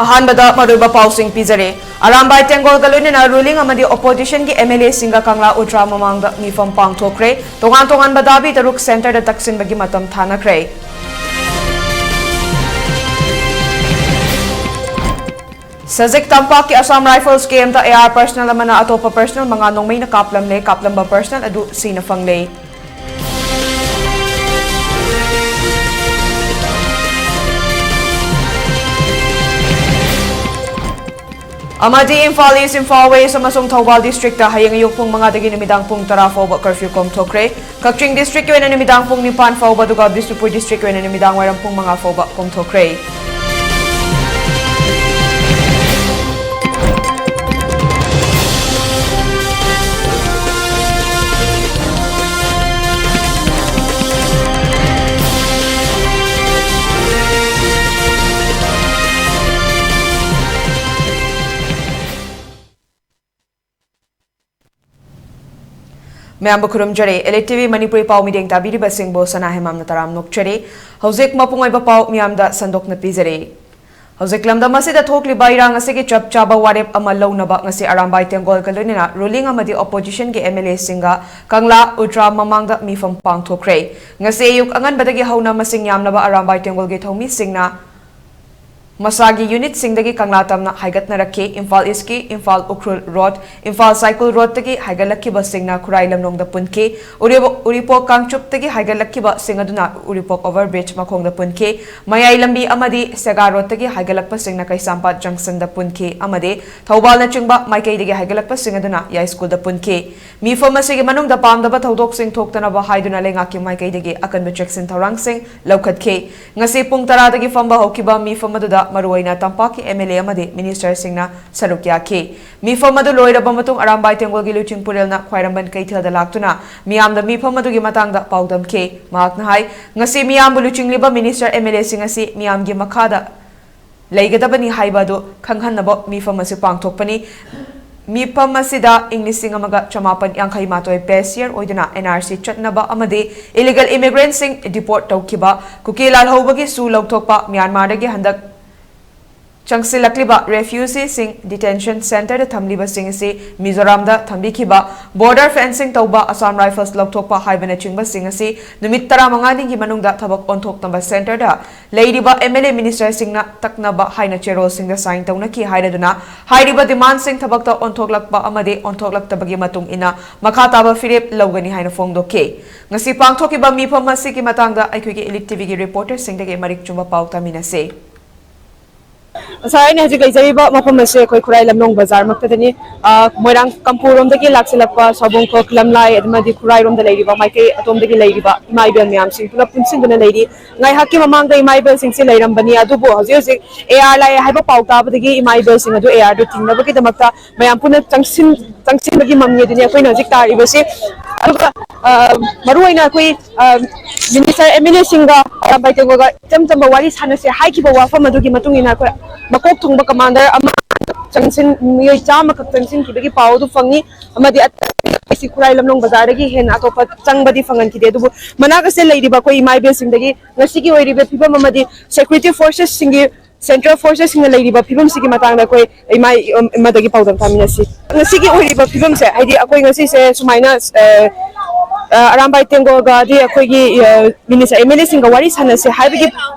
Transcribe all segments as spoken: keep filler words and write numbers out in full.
ꯑꯍꯥꯟꯕꯗ ꯃꯔꯨꯑꯣꯏꯕ ꯄꯥꯎꯁꯤꯡ ꯄꯤꯖꯔꯦ꯫ ꯑꯔꯥꯝꯕꯥꯏ ꯇꯦꯡꯒꯣꯜꯒ ꯂꯣꯏꯅꯅ ruling ꯑꯃꯗꯤ oppositionꯒꯤ MLAꯁꯤꯡꯒ ꯀꯪꯂꯥ ꯎꯇ꯭ꯔꯥ ꯃꯃꯥꯡꯗ ꯃꯤꯐꯝ ꯄꯥꯡꯊꯣꯛꯈ꯭ꯔꯦ꯫ ꯇꯣꯉꯥꯟ ꯇꯣꯉꯥꯟꯕ ꯗꯥꯕꯤ ꯇꯔꯨꯛ centreꯗ ꯇꯛꯁꯤꯟꯕꯒꯤ ꯃꯇꯝ ꯊꯥꯅꯈ꯭ꯔꯦ꯫ ꯁꯖꯤꯛ ꯇꯝꯄꯥꯛꯀꯤ Assam Rifles campꯇ AR personnel ꯑꯃꯅ ꯑꯇꯣꯞꯄ personnel ꯃꯉꯥ ꯅꯣꯡꯃꯩꯅ ꯀꯥꯞꯂꯝꯂꯦ꯫ ꯀꯥꯞꯂꯝꯕ personnel ꯑꯗꯨ ꯁꯤꯅ ꯐꯪꯂꯦ꯫ ꯑꯃꯗꯤ ꯏꯝꯐꯥꯜ East, ꯏꯝꯐꯥꯜ West ꯑꯃꯁꯨꯡ ꯊꯧꯕꯥꯜ districtꯇ ꯍꯌꯦꯡ ꯑꯌꯨꯛ ꯄꯨꯡ ꯃꯉꯥꯗꯒꯤ ꯅꯨꯃꯤꯗꯥꯡ ꯄꯨꯡ ꯇꯔꯥ ꯐꯥꯎꯕ curfew ꯀꯣꯝꯊꯣꯛꯈ꯭ꯔꯦ꯫ ꯀꯛꯆꯤꯡ districtꯀꯤ ꯑꯣꯏꯅ ꯅꯨꯃꯤꯗꯥꯡ ꯄꯨꯡ ꯅꯤꯄꯥꯟ ꯐꯥꯎꯕ, ꯑꯗꯨꯒ ꯕꯤꯁꯅꯨꯄꯨꯔ districtꯀꯤ ꯑꯣꯏꯅ ꯅꯨꯃꯤꯗꯥꯡ ꯋꯥꯏꯔꯝ ꯄꯨꯡ ꯃꯉꯥ ꯐꯥꯎꯕ ꯀꯣꯝꯊꯣꯛꯈ꯭ꯔꯦ꯫ ꯃꯌꯥꯝꯕꯨ ꯈꯨꯔꯨꯝꯖꯔꯤ꯫ Elite TV ꯃꯅꯤꯄꯨꯔꯤ ꯄꯥꯎ ꯃꯤꯠꯌꯦꯡ ꯇꯥꯕꯤꯔꯤꯕꯁꯤꯡꯕꯨ ꯁꯅꯥ ꯍꯦꯃꯥꯝꯅ ꯇꯔꯥꯝꯅ ꯑꯣꯛꯆꯔꯤ꯫ ꯍꯧꯖꯤꯛ ꯃꯄꯨꯡ ꯑꯣꯏꯕ ꯄꯥꯎ ꯃꯤꯌꯥꯝꯗ ꯁꯟꯗꯣꯛꯅ ꯄꯤꯖꯔꯤ꯫ ꯍꯧꯖꯤꯛ ꯂꯝꯗꯝ ꯑꯁꯤꯗ ꯊꯣꯛꯂꯤꯕ ꯏꯔꯥꯡ ꯑꯁꯤꯒꯤ ꯆꯞ ꯆꯥꯕ ꯋꯥꯔꯦꯞ ꯑꯃ ꯂꯧꯅꯕ ꯉꯁꯤ ꯑꯔꯥꯝꯕꯥꯏ ꯇꯦꯡꯒꯣꯜꯒ ꯂꯣꯏꯅꯅ ruling ꯑꯃꯗꯤ oppositionꯒꯤ MLAꯁꯤꯡꯒ ꯀꯪꯂꯥ ꯎꯇ꯭ꯔꯥ ꯃꯃꯥꯡꯗ ꯃꯤꯐꯝ ꯄꯥꯡꯊꯣꯛꯈ꯭ꯔꯦ꯫ ꯉꯁꯤ ꯑꯌꯨꯛ ꯑꯉꯟꯕꯗꯒꯤ ꯍꯧꯅ ꯃꯁꯤꯡ ꯌꯥꯝꯂꯕ ꯑꯔꯥꯝꯕꯥꯏ ꯇꯦꯡꯒꯣꯜꯒꯤ ꯊꯧꯃꯤꯁꯤꯡꯅ ꯃꯁꯥꯒꯤ unitꯁꯤꯡꯗꯒꯤ ꯀꯪꯂꯥ ꯇꯝꯅ ꯍꯥꯏꯒꯠꯅꯔꯛꯈꯤ꯫ ꯏꯝꯐꯥꯜ Eastꯀꯤ ꯏꯝꯐꯥꯜ ꯎꯈ꯭ꯔꯨꯜ road, ꯏꯝꯐꯥꯜ ꯁꯥꯏꯀꯨꯜ roadꯇꯒꯤ ꯍꯥꯏꯒꯠꯂꯛꯈꯤꯕꯁꯤꯡꯅ ꯈꯨꯔꯥꯏ ꯂꯝꯂꯣꯡꯗ ꯄꯨꯟꯈꯤ꯫ ꯎꯔꯤꯄꯣꯛ, ꯎꯔꯤꯄꯣꯛ ꯀꯥꯡꯆꯨꯞꯇꯒꯤ ꯍꯥꯏꯒꯠꯂꯛꯈꯤꯕꯁꯤꯡ ꯑꯗꯨꯅ ꯎꯔꯤꯄꯣꯛ over bridge ꯃꯈꯣꯡꯗ ꯄꯨꯟꯈꯤ꯫ ꯃꯌꯥꯏ ꯂꯝꯕꯤ ꯑꯃꯗꯤ ꯁꯦꯒꯥ roadꯇꯒꯤ ꯍꯥꯏꯒꯠꯂꯛꯄꯁꯤꯡꯅ ꯀꯩꯁꯥꯝꯄꯥꯠ junctionꯗ ꯄꯨꯟꯈꯤ ꯑꯃꯗꯤ ꯊꯧꯕꯥꯜꯅꯆꯤꯡꯕ ꯃꯥꯏꯀꯩꯗꯒꯤ ꯍꯥꯏꯒꯠꯂꯛꯄꯁꯤꯡ ꯑꯗꯨꯅ ꯌꯥꯏꯁ꯭ꯀꯨꯜꯗ ꯄꯨꯟꯈꯤ꯫ ꯃꯤꯐꯝ ꯑꯁꯤꯒꯤ ꯃꯅꯨꯡꯗ ꯄꯥꯝꯗꯕ ꯊꯧꯗꯣꯛꯁꯤꯡ ꯊꯣꯛꯇꯅꯕ ꯍꯥꯏꯗꯨꯅ ꯂꯩꯉꯥꯛꯀꯤ ꯃꯥꯏꯀꯩꯗꯒꯤ ꯑꯀꯟꯕ ꯆꯦꯛꯁꯤꯟ ꯊꯧꯔꯥꯡꯁꯤꯡ ꯂꯧꯈꯠꯈꯤ꯫ ꯉꯁꯤ ꯄꯨꯡ ꯇꯔꯥꯗꯒꯤ ꯐꯝꯕ ꯍꯧꯈꯤꯕ ꯃꯤꯐꯝ ꯑꯗꯨꯗ ꯃꯔꯨꯑꯣꯏꯅ ꯇꯝꯄꯥꯛꯀꯤ MLA ꯑꯃꯗꯤ ministerꯁꯤꯡꯅ ꯁꯔꯨꯛ ꯌꯥꯈꯤ꯫ ꯃꯤꯐꯝ ꯑꯗꯨ ꯂꯣꯏꯔꯕ ꯃꯇꯨꯡ ꯑꯔꯥꯝꯕꯥꯏ ꯇꯦꯡꯒꯣꯜꯒꯤ ꯂꯨꯆꯤꯡ ꯄꯨꯔꯦꯜꯅ ꯈ꯭ꯋꯥꯏꯔꯝꯕꯟ ꯀꯩꯊꯦꯜꯗ ꯂꯥꯛꯇꯨꯅ ꯃꯤꯌꯥꯝꯗ ꯃꯤꯐꯝ ꯑꯗꯨꯒꯤ ꯃꯇꯥꯡꯗ ꯄꯥꯎꯗꯝꯈꯤ꯫ ꯃꯍꯥꯛꯅ ꯍꯥꯏ, ꯉꯁꯤ ꯃꯤꯌꯥꯝꯕꯨ ꯂꯨꯆꯤꯡꯂꯤꯕ minister MLAꯁꯤꯡ ꯑꯁꯤ ꯃꯤꯌꯥꯝꯒꯤ ꯃꯈꯥꯗ ꯂꯩꯒꯗꯕꯅꯤ ꯍꯥꯏꯕ ꯑꯗꯨ ꯈꯪꯍꯟꯅꯕ ꯃꯤꯐꯝ ꯑꯁꯤ ꯄꯥꯡꯊꯣꯛꯄꯅꯤ꯫ ꯃꯤꯐꯝ ꯑꯁꯤꯗ ꯏꯪ ꯂꯤꯁꯤꯡ ꯑꯃꯒ ꯆꯃꯥꯄꯟ ꯌꯥꯡꯈꯩ ꯃꯥꯊꯣꯏ base year ꯑꯣꯏꯗꯨꯅ NRC ꯆꯠꯅꯕ ꯑꯃꯗꯤ illegal immigrantꯁꯤꯡ deport ꯇꯧꯈꯤꯕ, ꯀꯨꯀꯤ ꯂꯥꯜꯍꯧꯕꯒꯤ ꯁꯨ ꯂꯧꯊꯣꯛꯄ, ꯃ꯭ꯌꯥꯟꯃꯥꯔꯗꯒꯤ ꯍꯟꯗꯛ ꯆꯪꯁꯤꯜꯂꯛꯂꯤꯕ ꯔꯦꯐ꯭ꯌꯨꯖꯤꯁꯤꯡ ꯗꯤꯇꯦꯟꯁꯟ ꯁꯦꯟꯇꯔꯗ ꯊꯝꯂꯤꯕꯁꯤꯡ ꯑꯁꯤ ꯃꯤꯖꯣꯔꯥꯝꯗ ꯊꯝꯕꯤꯈꯤꯕ ꯕꯣꯔꯗꯔ ꯐꯦꯟꯁꯤꯡ ꯇꯧꯕ, ꯑꯁꯥꯝ ꯔꯥꯏꯐꯜꯁ ꯂꯧꯊꯣꯛꯄ ꯍꯥꯏꯕꯅꯆꯤꯡꯕꯁꯤꯡ ꯑꯁꯤ ꯅꯨꯃꯤꯠ ꯇꯔꯥꯃꯉꯥꯅꯤꯒꯤ ꯃꯅꯨꯡꯗ ꯊꯕꯛ ꯑꯣꯟꯊꯣꯛꯅꯕ ꯁꯦꯟꯇꯔꯗ ꯂꯩꯔꯤꯕ ꯑꯦꯝ ꯑꯦꯜ ꯑꯦ ꯃꯤꯅꯤꯁꯇꯔꯁꯤꯡꯅ ꯇꯛꯅꯕ ꯍꯥꯏꯅ ꯆꯦꯔꯣꯜꯁꯤꯡꯗ ꯁꯥꯏꯟ ꯇꯧꯅꯈꯤ ꯍꯥꯏꯔꯗꯨꯅ ꯍꯥꯏꯔꯤꯕ ꯗꯤꯃꯥꯟꯁꯤꯡ ꯊꯕꯛꯇ ꯑꯣꯟꯊꯣꯛꯂꯛꯄ ꯑꯃꯗꯤ ꯑꯣꯟꯊꯣꯛꯂꯛꯇꯕꯒꯤ ꯃꯇꯨꯡ ꯏꯟꯅ ꯃꯈꯥ ꯇꯥꯕ ꯐꯤꯔꯦꯞ ꯂꯧꯒꯅꯤ ꯍꯥꯏꯅ ꯐꯣꯡꯗꯣꯛꯈꯤ꯫ ꯉꯁꯤ ꯄꯥꯡꯊꯣꯛꯈꯤꯕ ꯃꯤꯐꯝ ꯑꯁꯤꯒꯤ ꯃꯇꯥꯡꯗ ꯑꯩꯈꯣꯏꯒꯤ ꯏꯂꯤꯠ ꯇꯤꯚꯤꯒꯤ ꯔꯤꯄꯣꯔꯇꯔꯁꯤꯡꯗꯒꯤ ꯃꯔꯤꯛ ꯆꯨꯝꯕ ꯄꯥꯎ ꯇꯝꯃꯤꯟꯅꯁꯤ꯫ ꯉꯁꯥꯏ ꯑꯩꯅ ꯍꯧꯖꯤꯛ ꯂꯩꯖꯔꯤꯕ ꯃꯐꯝ ꯑꯁꯤ ꯑꯩꯈꯣꯏ ꯈꯨꯔꯥꯏ ꯂꯝꯂꯣꯡ ꯕꯖꯥꯔꯃꯛꯇꯗꯅꯤ꯫ ꯑ, ꯃꯣꯏꯔꯥꯡ ꯀꯝꯄꯨꯔꯣꯝꯗꯒꯤ ꯂꯥꯛꯁꯤꯜꯂꯛꯄ ꯁꯥꯎꯕꯣꯡꯈꯣꯛ, ꯂꯝꯂꯥꯏ ꯑꯃꯗꯤ ꯈꯨꯔꯥꯏꯔꯣꯝꯗ ꯂꯩꯔꯤꯕ ꯃꯥꯏꯀꯩ ꯑꯗꯣꯝꯗꯒꯤ ꯂꯩꯔꯤꯕ ꯏꯃꯥ ꯏꯕꯦꯜ ꯃꯌꯥꯝꯁꯤꯡ ꯄꯨꯂꯞ ꯄꯨꯟꯁꯤꯟꯗꯨꯅ ꯂꯩꯔꯤ꯫ ꯉꯥꯏꯍꯥꯛꯀꯤ ꯃꯃꯥꯡꯗ ꯏꯃꯥ ꯏꯕꯦꯜꯁꯤꯡꯁꯤ ꯂꯩꯔꯝꯕꯅꯤ, ꯑꯗꯨꯕꯨ ꯍꯧꯖꯤꯛ ꯍꯧꯖꯤꯛ ꯑꯦ ꯑꯥꯔ ꯂꯥꯛꯑꯦ ꯍꯥꯏꯕ ꯄꯥꯎ ꯇꯥꯕꯗꯒꯤ ꯏꯃꯥ ꯏꯕꯦꯜꯁꯤꯡ ꯑꯗꯨ ꯑꯦ ꯑꯥꯔꯗꯨ ꯊꯤꯡꯅꯕꯒꯤꯗꯃꯛꯇ ꯃꯌꯥꯝ ꯄꯨꯟꯅ ꯆꯪꯁꯤꯟ-, ꯆꯪꯁꯤꯟꯕꯒꯤ ꯃꯃꯤ ꯑꯗꯨꯅꯤ ꯑꯩꯈꯣꯏꯅ ꯍꯧꯖꯤꯛ ꯇꯥꯔꯤꯕꯁꯤ꯫ ꯑꯗꯨꯒ, ꯑ, ꯃꯔꯨꯑꯣꯏꯅ ꯑꯩꯈꯣꯏ, ꯑ, ꯃꯤꯅꯤꯁꯇꯔ, ꯑꯦꯝ ꯑꯦꯜ ꯑꯦꯁꯤꯡꯒ ꯑꯔꯥꯝꯕꯥꯏ ꯇꯦꯡꯒꯣꯜꯒ ꯏꯆꯝ ꯆꯝꯕ ꯋꯥꯔꯤ ꯁꯥꯟꯅꯁꯦ ꯍꯥꯏꯈꯤꯕ ꯋꯥꯐꯝ ꯑꯗꯨꯒꯤ ꯃꯇꯨꯡ ꯏꯟꯅ ꯑꯩꯈꯣꯏ ꯃꯀꯣꯛ ꯊꯣꯡꯕ ꯀꯃꯥꯟꯗꯔ ꯑꯃ ꯆꯪꯁꯤꯟ-, ꯃꯤꯑꯣꯏ ꯆꯥꯝꯃꯈꯛ ꯆꯪꯁꯤꯟꯈꯤꯕꯒꯤ ꯄꯥꯎ ꯑꯗꯨ ꯐꯪꯉꯤ꯫ ꯑꯃꯗꯤ ꯑꯇꯩ ꯈꯨꯔꯥꯏ ꯂꯝꯂꯣꯡ ꯕꯖꯥꯔꯗꯒꯤ ꯍꯦꯟꯅ ꯑꯇꯣꯞꯄ ꯆꯪꯕꯗꯤ ꯐꯪꯍꯟꯈꯤꯗꯦ꯫ ꯑꯗꯨꯕꯨ ꯃꯅꯥꯛ ꯑꯁꯤꯗ ꯂꯩꯔꯤꯕ ꯑꯩꯈꯣꯏ ꯏꯃꯥ ꯏꯕꯦꯜꯁꯤꯡꯗꯒꯤ ꯉꯁꯤꯒꯤ ꯑꯣꯏꯔꯤꯕ ꯐꯤꯕꯝ ꯑꯃꯗꯤ ꯁꯦꯀ꯭ꯌꯨꯔꯤꯇꯤ ꯐꯣꯔꯁꯦꯁꯁꯤꯡꯒꯤ, ꯁꯦꯟꯇ꯭ꯔꯦꯜ ꯐꯣꯔꯁꯦꯁꯁꯤꯡꯅ ꯂꯩꯔꯤꯕ ꯐꯤꯕꯝꯁꯤꯒꯤ ꯃꯇꯥꯡꯗ ꯑꯩꯈꯣꯏ ꯏꯃꯥ ꯏ-, ꯑꯃꯗꯒꯤ ꯄꯥꯎꯗꯝ ꯇꯥꯃꯤꯟꯅꯁꯤ꯫ ꯉꯁꯤꯒꯤ ꯑꯣꯏꯔꯤꯕ ꯐꯤꯕꯝꯁꯦ, ꯍꯥꯏꯗꯤ ꯑꯩꯈꯣꯏ ꯉꯁꯤꯁꯦ ꯁꯨꯃꯥꯏꯅ, ꯑ, ꯑ, ꯑꯔꯥꯝꯕꯥꯏ ꯇꯦꯡꯒꯣꯜꯒ ꯑꯗꯩ ꯑꯩꯈꯣꯏꯒꯤ, ꯑ, ꯃꯤꯅꯤꯁꯇꯔ, ꯑꯦꯝ ꯑꯦꯜ ꯑꯦꯁꯤꯡꯒ ꯋꯥꯔꯤ ꯁꯥꯟꯅꯁꯦ ꯍꯥꯏꯕꯒꯤ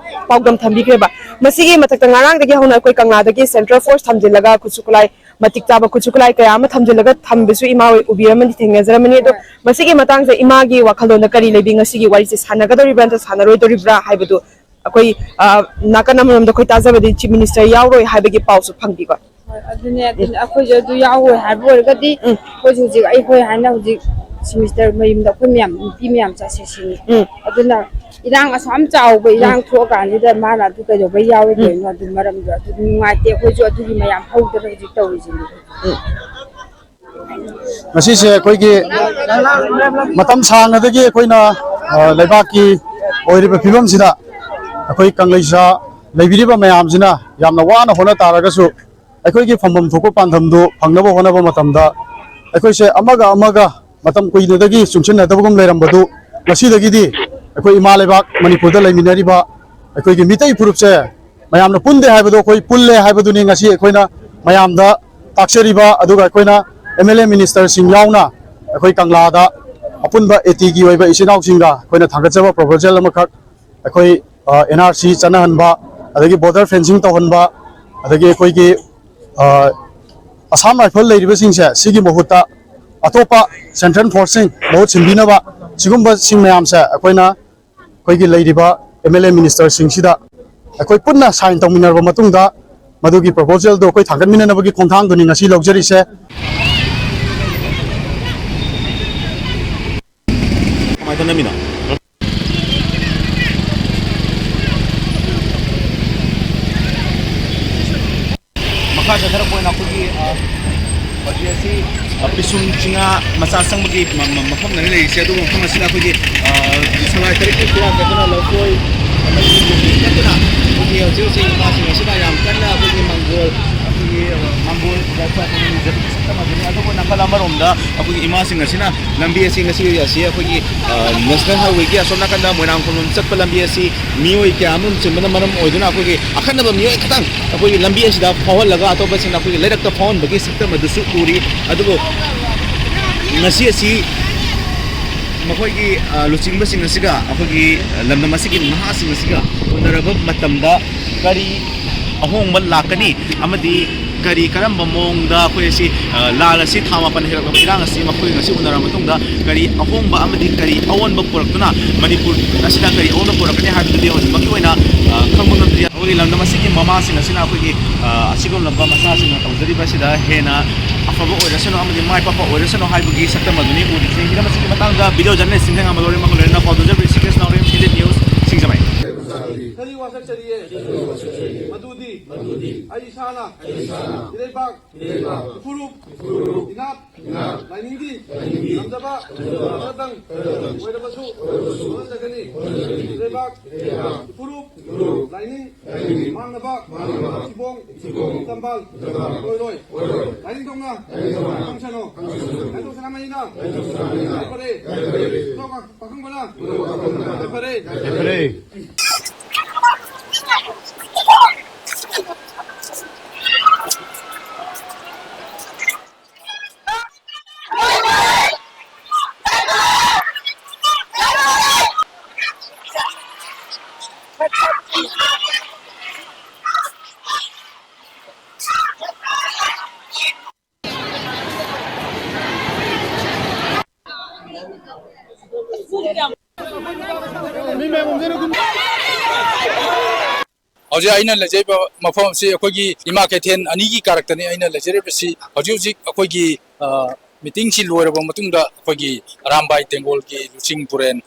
ꯄꯥꯎꯗꯝ ꯊꯝꯕꯤꯈ꯭ꯔꯦꯕ꯫ ꯃꯁꯤꯒꯤ ꯃꯊꯛꯇ ꯉꯔꯥꯡꯗꯒꯤ ꯍꯧꯅ ꯑꯩꯈꯣꯏ ꯀꯪꯂꯥꯗꯒꯤ ꯁꯦꯟꯇ꯭ꯔꯦꯜ ꯐꯣꯔꯁ ꯊꯝꯖꯤꯜꯂꯒ ꯈꯨꯠꯁꯨ ꯈꯨꯠꯂꯥꯏ, ꯃꯇꯤꯛ ꯆꯥꯕ ꯈꯨꯠꯁꯨ ꯈꯨꯠꯂꯥꯏ ꯀꯌꯥ ꯑꯃ ꯊꯝꯖꯤꯜꯂꯒ ꯊꯝꯕꯁꯨ ꯏꯃꯥ ꯍꯣꯏ ꯎꯕꯤꯔꯝꯃꯅꯤ, ꯊꯦꯡꯅꯖꯔꯝꯃꯅꯤ꯫ ꯑꯗꯣ ꯃꯁꯤꯒꯤ ꯃꯇꯥꯡꯁꯦ ꯏꯃꯥꯒꯤ ꯋꯥꯈꯜꯂꯣꯟꯗ ꯀꯔꯤ ꯂꯩꯕꯤ? ꯉꯁꯤꯒꯤ ꯋꯥꯔꯤꯁꯦ ꯁꯥꯟꯅꯒꯗꯧꯔꯤꯕ꯭ꯔꯥ ꯅꯠꯇ꯭ꯔꯒ ꯁꯥꯟꯅꯔꯣꯏꯗꯧꯔꯤꯕ꯭ꯔꯥ ꯍꯥꯏꯕꯗꯨ ꯑꯩꯈꯣꯏ, ꯑ, ꯅꯥꯀꯟ ꯑꯃꯔꯣꯝꯗ ꯑꯩꯈꯣꯏ ꯇꯥꯖꯕꯗꯤ ꯆꯤꯐ ꯃꯤꯅꯤꯁꯇꯔ ꯌꯥꯎꯔꯣꯏ ꯍꯥꯏꯕꯒꯤ ꯄꯥꯎꯁꯨ ꯐꯪꯕꯤꯀꯣ꯫ ꯍꯣꯏ, ꯑꯗꯨꯅꯦ, ꯑꯗꯨꯅꯦ꯫ ꯑꯩꯈꯣꯏꯁꯨ ꯑꯗꯨ ꯌꯥꯎꯔꯣꯏ ꯍꯥꯏꯕ ꯑꯣꯏꯔꯒꯗꯤ ꯎꯝ꯫ ꯑꯩꯈꯣꯏꯁꯨ ꯍꯧꯖꯤꯛ ꯑꯩ ꯍꯣꯏ ꯍꯥꯏꯅ ꯍꯧꯖꯤꯛ ꯆꯤꯐ ꯃꯤꯅꯤꯁꯇꯔ ꯃꯌꯨꯝꯗ ꯑꯩꯈꯣꯏ ꯃꯌꯥꯝ ꯅꯨꯄꯤ ꯃꯌꯥꯝ ꯆꯠꯁꯦ ꯁꯤꯅꯤ꯫ ꯎꯝ꯫ ꯑꯗꯨꯅ ꯏꯔꯥꯡ ꯑꯁꯨꯛ ꯌꯥꯝ ꯆꯥꯎꯕ ꯏꯔꯥꯡ ꯎꯝ꯫ ꯊꯣꯛꯑꯀꯥꯟꯁꯤꯗ ꯃꯥꯅ ꯑꯗꯨ ꯀꯩꯗꯧꯕꯩ ꯎꯝ꯫ ꯌꯥꯎꯔꯣꯏꯗꯣꯏꯅꯣ? ꯑꯗꯨ ꯃꯔꯝꯗꯣ ꯑꯗꯨ ꯅꯨꯡꯉꯥꯏꯇꯦ꯫ ꯑꯩꯈꯣꯏꯁꯨ ꯑꯗꯨꯒꯤ ꯃꯌꯥꯝ ꯍꯧꯗꯅ ꯍꯧꯖꯤꯛ ꯇꯧꯔꯤꯁꯤꯅꯤ꯫ ꯎꯝ꯫ ꯉꯁꯤꯁꯦ ꯑꯩꯈꯣꯏꯒꯤ ꯃꯇꯝ ꯁꯥꯡꯅꯗꯒꯤ ꯑꯩꯈꯣꯏꯅ, ꯑ, ꯂꯩꯕꯥꯛꯀꯤ ꯑꯣꯏꯔꯤꯕ ꯐꯤꯕꯝꯁꯤꯗ ꯑꯩꯈꯣꯏ ꯀꯪꯂꯩꯁꯥ ꯂꯩꯕꯤꯔꯤꯕ ꯃꯌꯥꯝꯁꯤꯅ ꯌꯥꯝꯅ ꯋꯥꯅ ꯍꯣꯠꯅ ꯇꯥꯔꯒꯁꯨ ꯑꯩꯈꯣꯏꯒꯤ ꯐꯪꯐꯝ ꯊꯣꯛꯄ ꯄꯥꯟꯗꯝꯗꯨ ꯐꯪꯅꯕ ꯍꯣꯠꯅꯕ ꯃꯇꯝꯗ ꯑꯩꯈꯣꯏꯁꯦ ꯑꯃꯒ ꯑꯃꯒ ꯃꯇꯝ ꯀꯨꯏꯅꯗꯒꯤ ꯆꯨꯡꯁꯤꯟꯅꯗꯕꯒꯨꯝ ꯂꯩꯔꯝꯕꯗꯨ ꯉꯁꯤꯗꯒꯤꯗꯤ ꯑꯩꯈꯣꯏ ꯏꯃꯥ ꯂꯩꯕꯥꯛ ꯃꯅꯤꯄꯨꯔꯗ ꯂꯩꯃꯤꯟꯅꯔꯤꯕ ꯑꯩꯈꯣꯏꯒꯤ ꯃꯤꯇꯩ ꯐꯨꯔꯨꯞꯁꯦ ꯃꯌꯥꯝꯅ ꯄꯨꯟꯗꯦ ꯍꯥꯏꯕꯗꯣ ꯑꯩꯈꯣꯏ ꯄꯨꯜꯂꯦ ꯍꯥꯏꯕꯗꯨꯅꯤ ꯉꯁꯤ ꯑꯩꯈꯣꯏꯅ ꯃꯌꯥꯝꯗ ꯇꯥꯛꯆꯔꯤꯕ꯫ ꯑꯗꯨꯒ ꯑꯩꯈꯣꯏꯅ ꯑꯦꯝ ꯑꯦꯜ ꯑꯦ ꯃꯤꯅꯤꯁꯇꯔꯁꯤꯡ ꯌꯥꯎꯅ ꯑꯩꯈꯣꯏ ꯀꯪꯂꯥꯗ ꯑꯄꯨꯟꯕ ꯑꯦ ꯇꯤꯒꯤ ꯑꯣꯏꯕ ꯏꯆꯤꯜ ꯏꯅꯥꯎꯁꯤꯡꯒ ꯑꯩꯈꯣꯏꯅ ꯊꯥꯡꯒꯠꯆꯕ ꯄ꯭ꯔꯣꯄꯣꯖꯦꯜ ꯑꯃꯈꯛ, ꯑꯩꯈꯣꯏ ꯑꯦꯟ ꯑꯥꯔ ꯁꯤ ꯆꯠꯅꯍꯟꯕ, ꯑꯗꯒꯤ ꯕꯣꯔꯗꯔ ꯐꯦꯟꯁꯤꯡ ꯇꯧꯍꯟꯕ, ꯑꯗꯒꯤ ꯑꯩꯈꯣꯏꯒꯤ ꯑ, ꯑꯁꯥꯝ ꯔꯥꯏꯐꯜ ꯂꯩꯔꯤꯕꯁꯤꯡꯁꯦ ꯁꯤꯒꯤ ꯃꯍꯨꯠꯇ ꯑꯇꯣꯞꯄ ꯁꯦꯟꯇ꯭ꯔꯦꯜ ꯐꯣꯔꯁꯁꯤꯡ ꯃꯍꯨꯠ ꯁꯤꯟꯕꯤꯅꯕ ꯁꯤꯒꯨꯝꯕꯁꯤꯡ ꯃꯌꯥꯝꯁꯦ ꯑꯩꯈꯣꯏꯅ ꯑꯩꯈꯣꯏꯒꯤ ꯂꯩꯔꯤꯕ ꯑꯦꯝ ꯑꯦꯜ ꯑꯦ ꯃꯤꯅꯤꯁꯇꯔꯁꯤꯡꯁꯤꯗ ꯑꯩꯈꯣꯏ ꯄꯨꯟꯅ ꯁꯥꯏꯟ ꯇꯧꯃꯤꯟꯅꯔꯕ ꯃꯇꯨꯡꯗ ꯃꯗꯨꯒꯤ ꯄ꯭ꯔꯣꯄꯣꯖꯦꯜꯗꯣ ꯑꯩꯈꯣꯏ ꯊꯥꯡꯒꯠꯃꯤꯟꯅꯅꯕꯒꯤ ꯈꯣꯡꯊꯥꯡꯗꯨꯅꯤ ꯉꯁꯤ ꯂꯧꯖꯔꯤꯁꯦ꯫ ꯀꯃꯥꯏꯅ ꯇꯧꯅꯃꯤꯅꯣ? ꯃꯈꯥ ꯆꯠꯊꯔꯛꯄ ꯑꯣꯏꯅ ꯑꯩꯈꯣꯏꯒꯤ, ꯑ, ꯍꯧꯖꯤꯛ ꯑꯁꯤ, ꯑ, ꯄꯤꯁꯨꯝ ꯆꯤꯡꯉꯥ ꯃꯆꯥ ꯆꯪꯕꯒꯤ ꯃ-, ꯃ-, ꯃꯐꯝꯗꯅꯤ ꯂꯩꯔꯤꯁꯦ꯫ ꯑꯗꯨꯒ ꯃꯐꯝ ꯑꯁꯤꯗ ꯑꯩꯈꯣꯏꯒꯤ, ꯑ, ꯁꯉꯥꯏ ꯇꯔꯦꯠꯀꯤ ꯐꯤꯔꯥꯜ ꯀꯠꯇꯨꯅ, ꯂꯐꯣꯏ ꯑꯃꯗꯤ ꯀꯠꯇꯨꯅ ꯑꯩꯈꯣꯏꯒꯤ ꯍꯧꯖꯤꯛ ꯍꯧꯖꯤꯛ ꯏꯃꯥꯁꯤꯡ ꯑꯁꯤꯅ ꯌꯥꯝ ꯀꯟꯅ ꯑꯩꯈꯣꯏꯒꯤ ꯃꯥꯡꯒꯣꯜ, ꯑꯩꯈꯣꯏꯒꯤ, ꯑ, ꯃꯥꯡꯒꯣꯜ ꯁꯛꯇꯝ ꯑꯗꯨꯅꯤ꯫ ꯑꯗꯨꯕꯨ ꯅꯥꯀꯜ ꯑꯃꯔꯣꯝꯗ ꯑꯩꯈꯣꯏꯒꯤ ꯏꯃꯥꯁꯤꯡ ꯑꯁꯤꯅ ꯂꯝꯕꯤ ꯑꯁꯤ ꯉꯁꯤ ꯑꯁꯤ ꯑꯩꯈꯣꯏꯒꯤ, ꯑ, ꯅꯦꯁꯅꯦꯜ ꯍꯥꯏꯋꯦꯒꯤ ꯑꯁꯣꯝ ꯅꯥꯀꯟꯗ ꯃꯣꯏꯔꯥꯡꯈꯣꯝꯂꯣꯝ ꯆꯠꯄ ꯂꯝꯕꯤ ꯑꯁꯤ ꯃꯤꯑꯣꯏ ꯀꯌꯥ ꯑꯃꯔꯣꯝ ꯆꯤꯟꯕꯅ ꯃꯔꯝ ꯑꯣꯏꯗꯨꯅ ꯑꯩꯈꯣꯏꯒꯤ ꯑꯈꯟꯅꯕ ꯃꯤꯑꯣꯏ ꯈꯛꯇꯪ ꯑꯩꯈꯣꯏꯒꯤ ꯂꯝꯕꯤ ꯑꯁꯤꯗ ꯐꯥꯎꯍꯜꯂꯒ ꯑꯇꯣꯞꯄꯁꯤꯡꯅ ꯑꯩꯈꯣꯏꯒꯤ ꯂꯩꯔꯛꯇ ꯐꯥꯎꯍꯟꯕꯒꯤ ꯁꯛꯇꯝ ꯑꯗꯨꯁꯨ ꯎꯔꯤ꯫ ꯑꯗꯨꯕꯨ ꯉꯁꯤ ꯑꯁꯤ ꯃꯈꯣꯏꯒꯤ, ꯑ, ꯂꯨꯆꯤꯡꯕꯁꯤꯡ ꯑꯁꯤꯒ ꯑꯩꯈꯣꯏꯒꯤ, ꯑ, ꯂꯝꯗꯝ ꯑꯁꯤꯒꯤ ꯅꯍꯥꯁꯤꯡ ꯑꯁꯤꯒ ꯎꯅꯔꯕ ꯃꯇꯝꯗ ꯀꯔꯤ ꯑꯍꯣꯡꯕ ꯂꯥꯛꯀꯅꯤ ꯑꯃꯗꯤ ꯀꯔꯤ ꯀꯔꯝꯕ ꯃꯑꯣꯡꯗ ꯑꯩꯈꯣꯏ ꯑꯁꯤ, ꯑ, ꯂꯥꯟ ꯑꯁꯤ ꯊꯥ ꯃꯥꯄꯟ ꯍꯦꯜꯂꯛꯂꯕ ꯏꯔꯥꯡ ꯑꯁꯤ ꯃꯈꯣꯏ ꯉꯁꯤ ꯎꯅꯔꯕ ꯃꯇꯨꯡꯗ ꯀꯔꯤ ꯑꯍꯣꯡꯕ ꯑꯃꯗꯤ ꯀꯔꯤ ꯑꯑꯣꯟꯕ ꯄꯨꯔꯛꯇꯨꯅ ꯃꯅꯤꯄꯨꯔ ꯑꯁꯤꯗ ꯀꯔꯤ ꯑꯑꯣꯟꯕ ꯄꯨꯔꯛꯀꯅꯤ ꯍꯥꯏꯕꯗꯨꯗꯤ ꯍꯧꯖꯤꯛꯃꯛꯀꯤ ꯑꯣꯏꯅ, ꯑ, ꯈꯪꯕ ꯉꯝꯗ꯭ꯔꯤ꯫ ꯑꯩꯈꯣꯏꯒꯤ ꯂꯝꯗꯝ ꯑꯁꯤꯒꯤ ꯃꯃꯥꯁꯤꯡ ꯑꯁꯤꯅ ꯑꯩꯈꯣꯏꯒꯤ, ꯑ, ꯑꯁꯤꯒꯨꯝꯂꯕ ꯃꯆꯥꯁꯤꯡꯅ ꯇꯧꯖꯔꯤꯕ ꯑꯁꯤꯗ ꯍꯦꯟꯅ ꯑꯐꯕ ꯑꯣꯏꯔꯁꯅꯨ ꯑꯃꯗꯤ ꯃꯥꯏ ꯄꯥꯛꯄ ꯑꯣꯏꯔꯁꯅꯨ ꯍꯥꯏꯕꯒꯤ ꯁꯛꯇꯝ ꯑꯗꯨꯅꯤ ꯎꯔꯤꯁꯦ꯫ ꯍꯤꯔꯝ ꯑꯁꯤꯒꯤ ꯃꯇꯥꯡꯗ ꯚꯤꯗꯤꯑꯣ ꯖꯔꯅꯦꯂꯤꯁ ꯁꯤꯡꯖꯪꯉꯝꯕ ꯂꯣꯏꯔꯦꯝꯕꯝꯒ ꯂꯣꯏꯅꯅ ꯄꯥꯎ ꯇꯧꯖꯕꯤꯔꯤ ꯁꯤ ꯀꯦ ꯑꯦꯁ ꯅꯥꯎꯔꯦꯝ, ꯏꯟꯗꯤꯌꯟ ꯅ꯭ꯌꯨꯁ, ꯁꯤꯡꯖꯃꯩ꯫ ꯀꯔꯤ ꯋꯥꯁꯛ ꯆꯔꯤꯌꯦ? ꯃꯗꯨꯗꯤ ꯑꯩ ꯏꯁꯥꯅ ꯏꯔꯩꯕꯥꯛ, ꯏꯐꯨꯔꯨꯞ, ꯏꯅꯥꯠ, ꯂꯥꯏꯅꯤꯡꯗꯤ ꯉꯝꯖꯕ ꯈꯔꯗꯪ ꯑꯣꯏꯔꯕꯁꯨ ꯍꯣꯠꯅꯖꯒꯅꯤ꯫ ꯏꯔꯩꯕꯥꯛ, ꯏꯐꯨꯔꯨꯞ, ꯂꯥꯏꯅꯤꯡ ꯃꯥꯡꯅꯕ ꯊꯤꯕꯣꯡ ꯇꯝꯕꯥꯜ ꯑꯣꯏꯔꯣꯏ꯫ ꯂꯥꯏꯅꯤꯡꯊꯧꯅ ꯂꯥꯏꯅꯤꯡꯊꯧ ꯁꯅꯥꯃꯍꯤꯅ ꯌꯥꯏꯐꯔꯦ꯫ ꯄꯥꯈꯪꯕꯅ ꯌꯥꯏꯐꯔꯦ꯫ ꯌꯥꯏꯐꯔꯦ꯫ ꯍꯧꯖꯤꯛ ꯑꯩꯅ ꯂꯩꯖꯔꯤꯕ ꯃꯐꯝ ꯑꯁꯤ ꯑꯩꯈꯣꯏꯒꯤ ꯏꯃꯥ ꯀꯩꯊꯦꯜ ꯑꯅꯤꯒꯤ ꯀꯥꯔꯛꯇꯅꯤ ꯑꯩꯅ ꯂꯩꯖꯔꯤꯕꯁꯤ꯫ ꯍꯧꯖꯤꯛ ꯍꯧꯖꯤꯛ ꯑꯩꯈꯣꯏꯒꯤ, ꯑ, ꯃꯤꯇꯤꯡꯁꯤ ꯂꯣꯏꯔꯕ ꯃꯇꯨꯡꯗ ꯑꯩꯈꯣꯏꯒꯤ ꯑꯔꯥꯝꯕꯥꯏ ꯇꯦꯡꯒꯣꯜꯒꯤ ꯂꯨꯆꯤꯡ ꯄꯨꯔꯦꯟ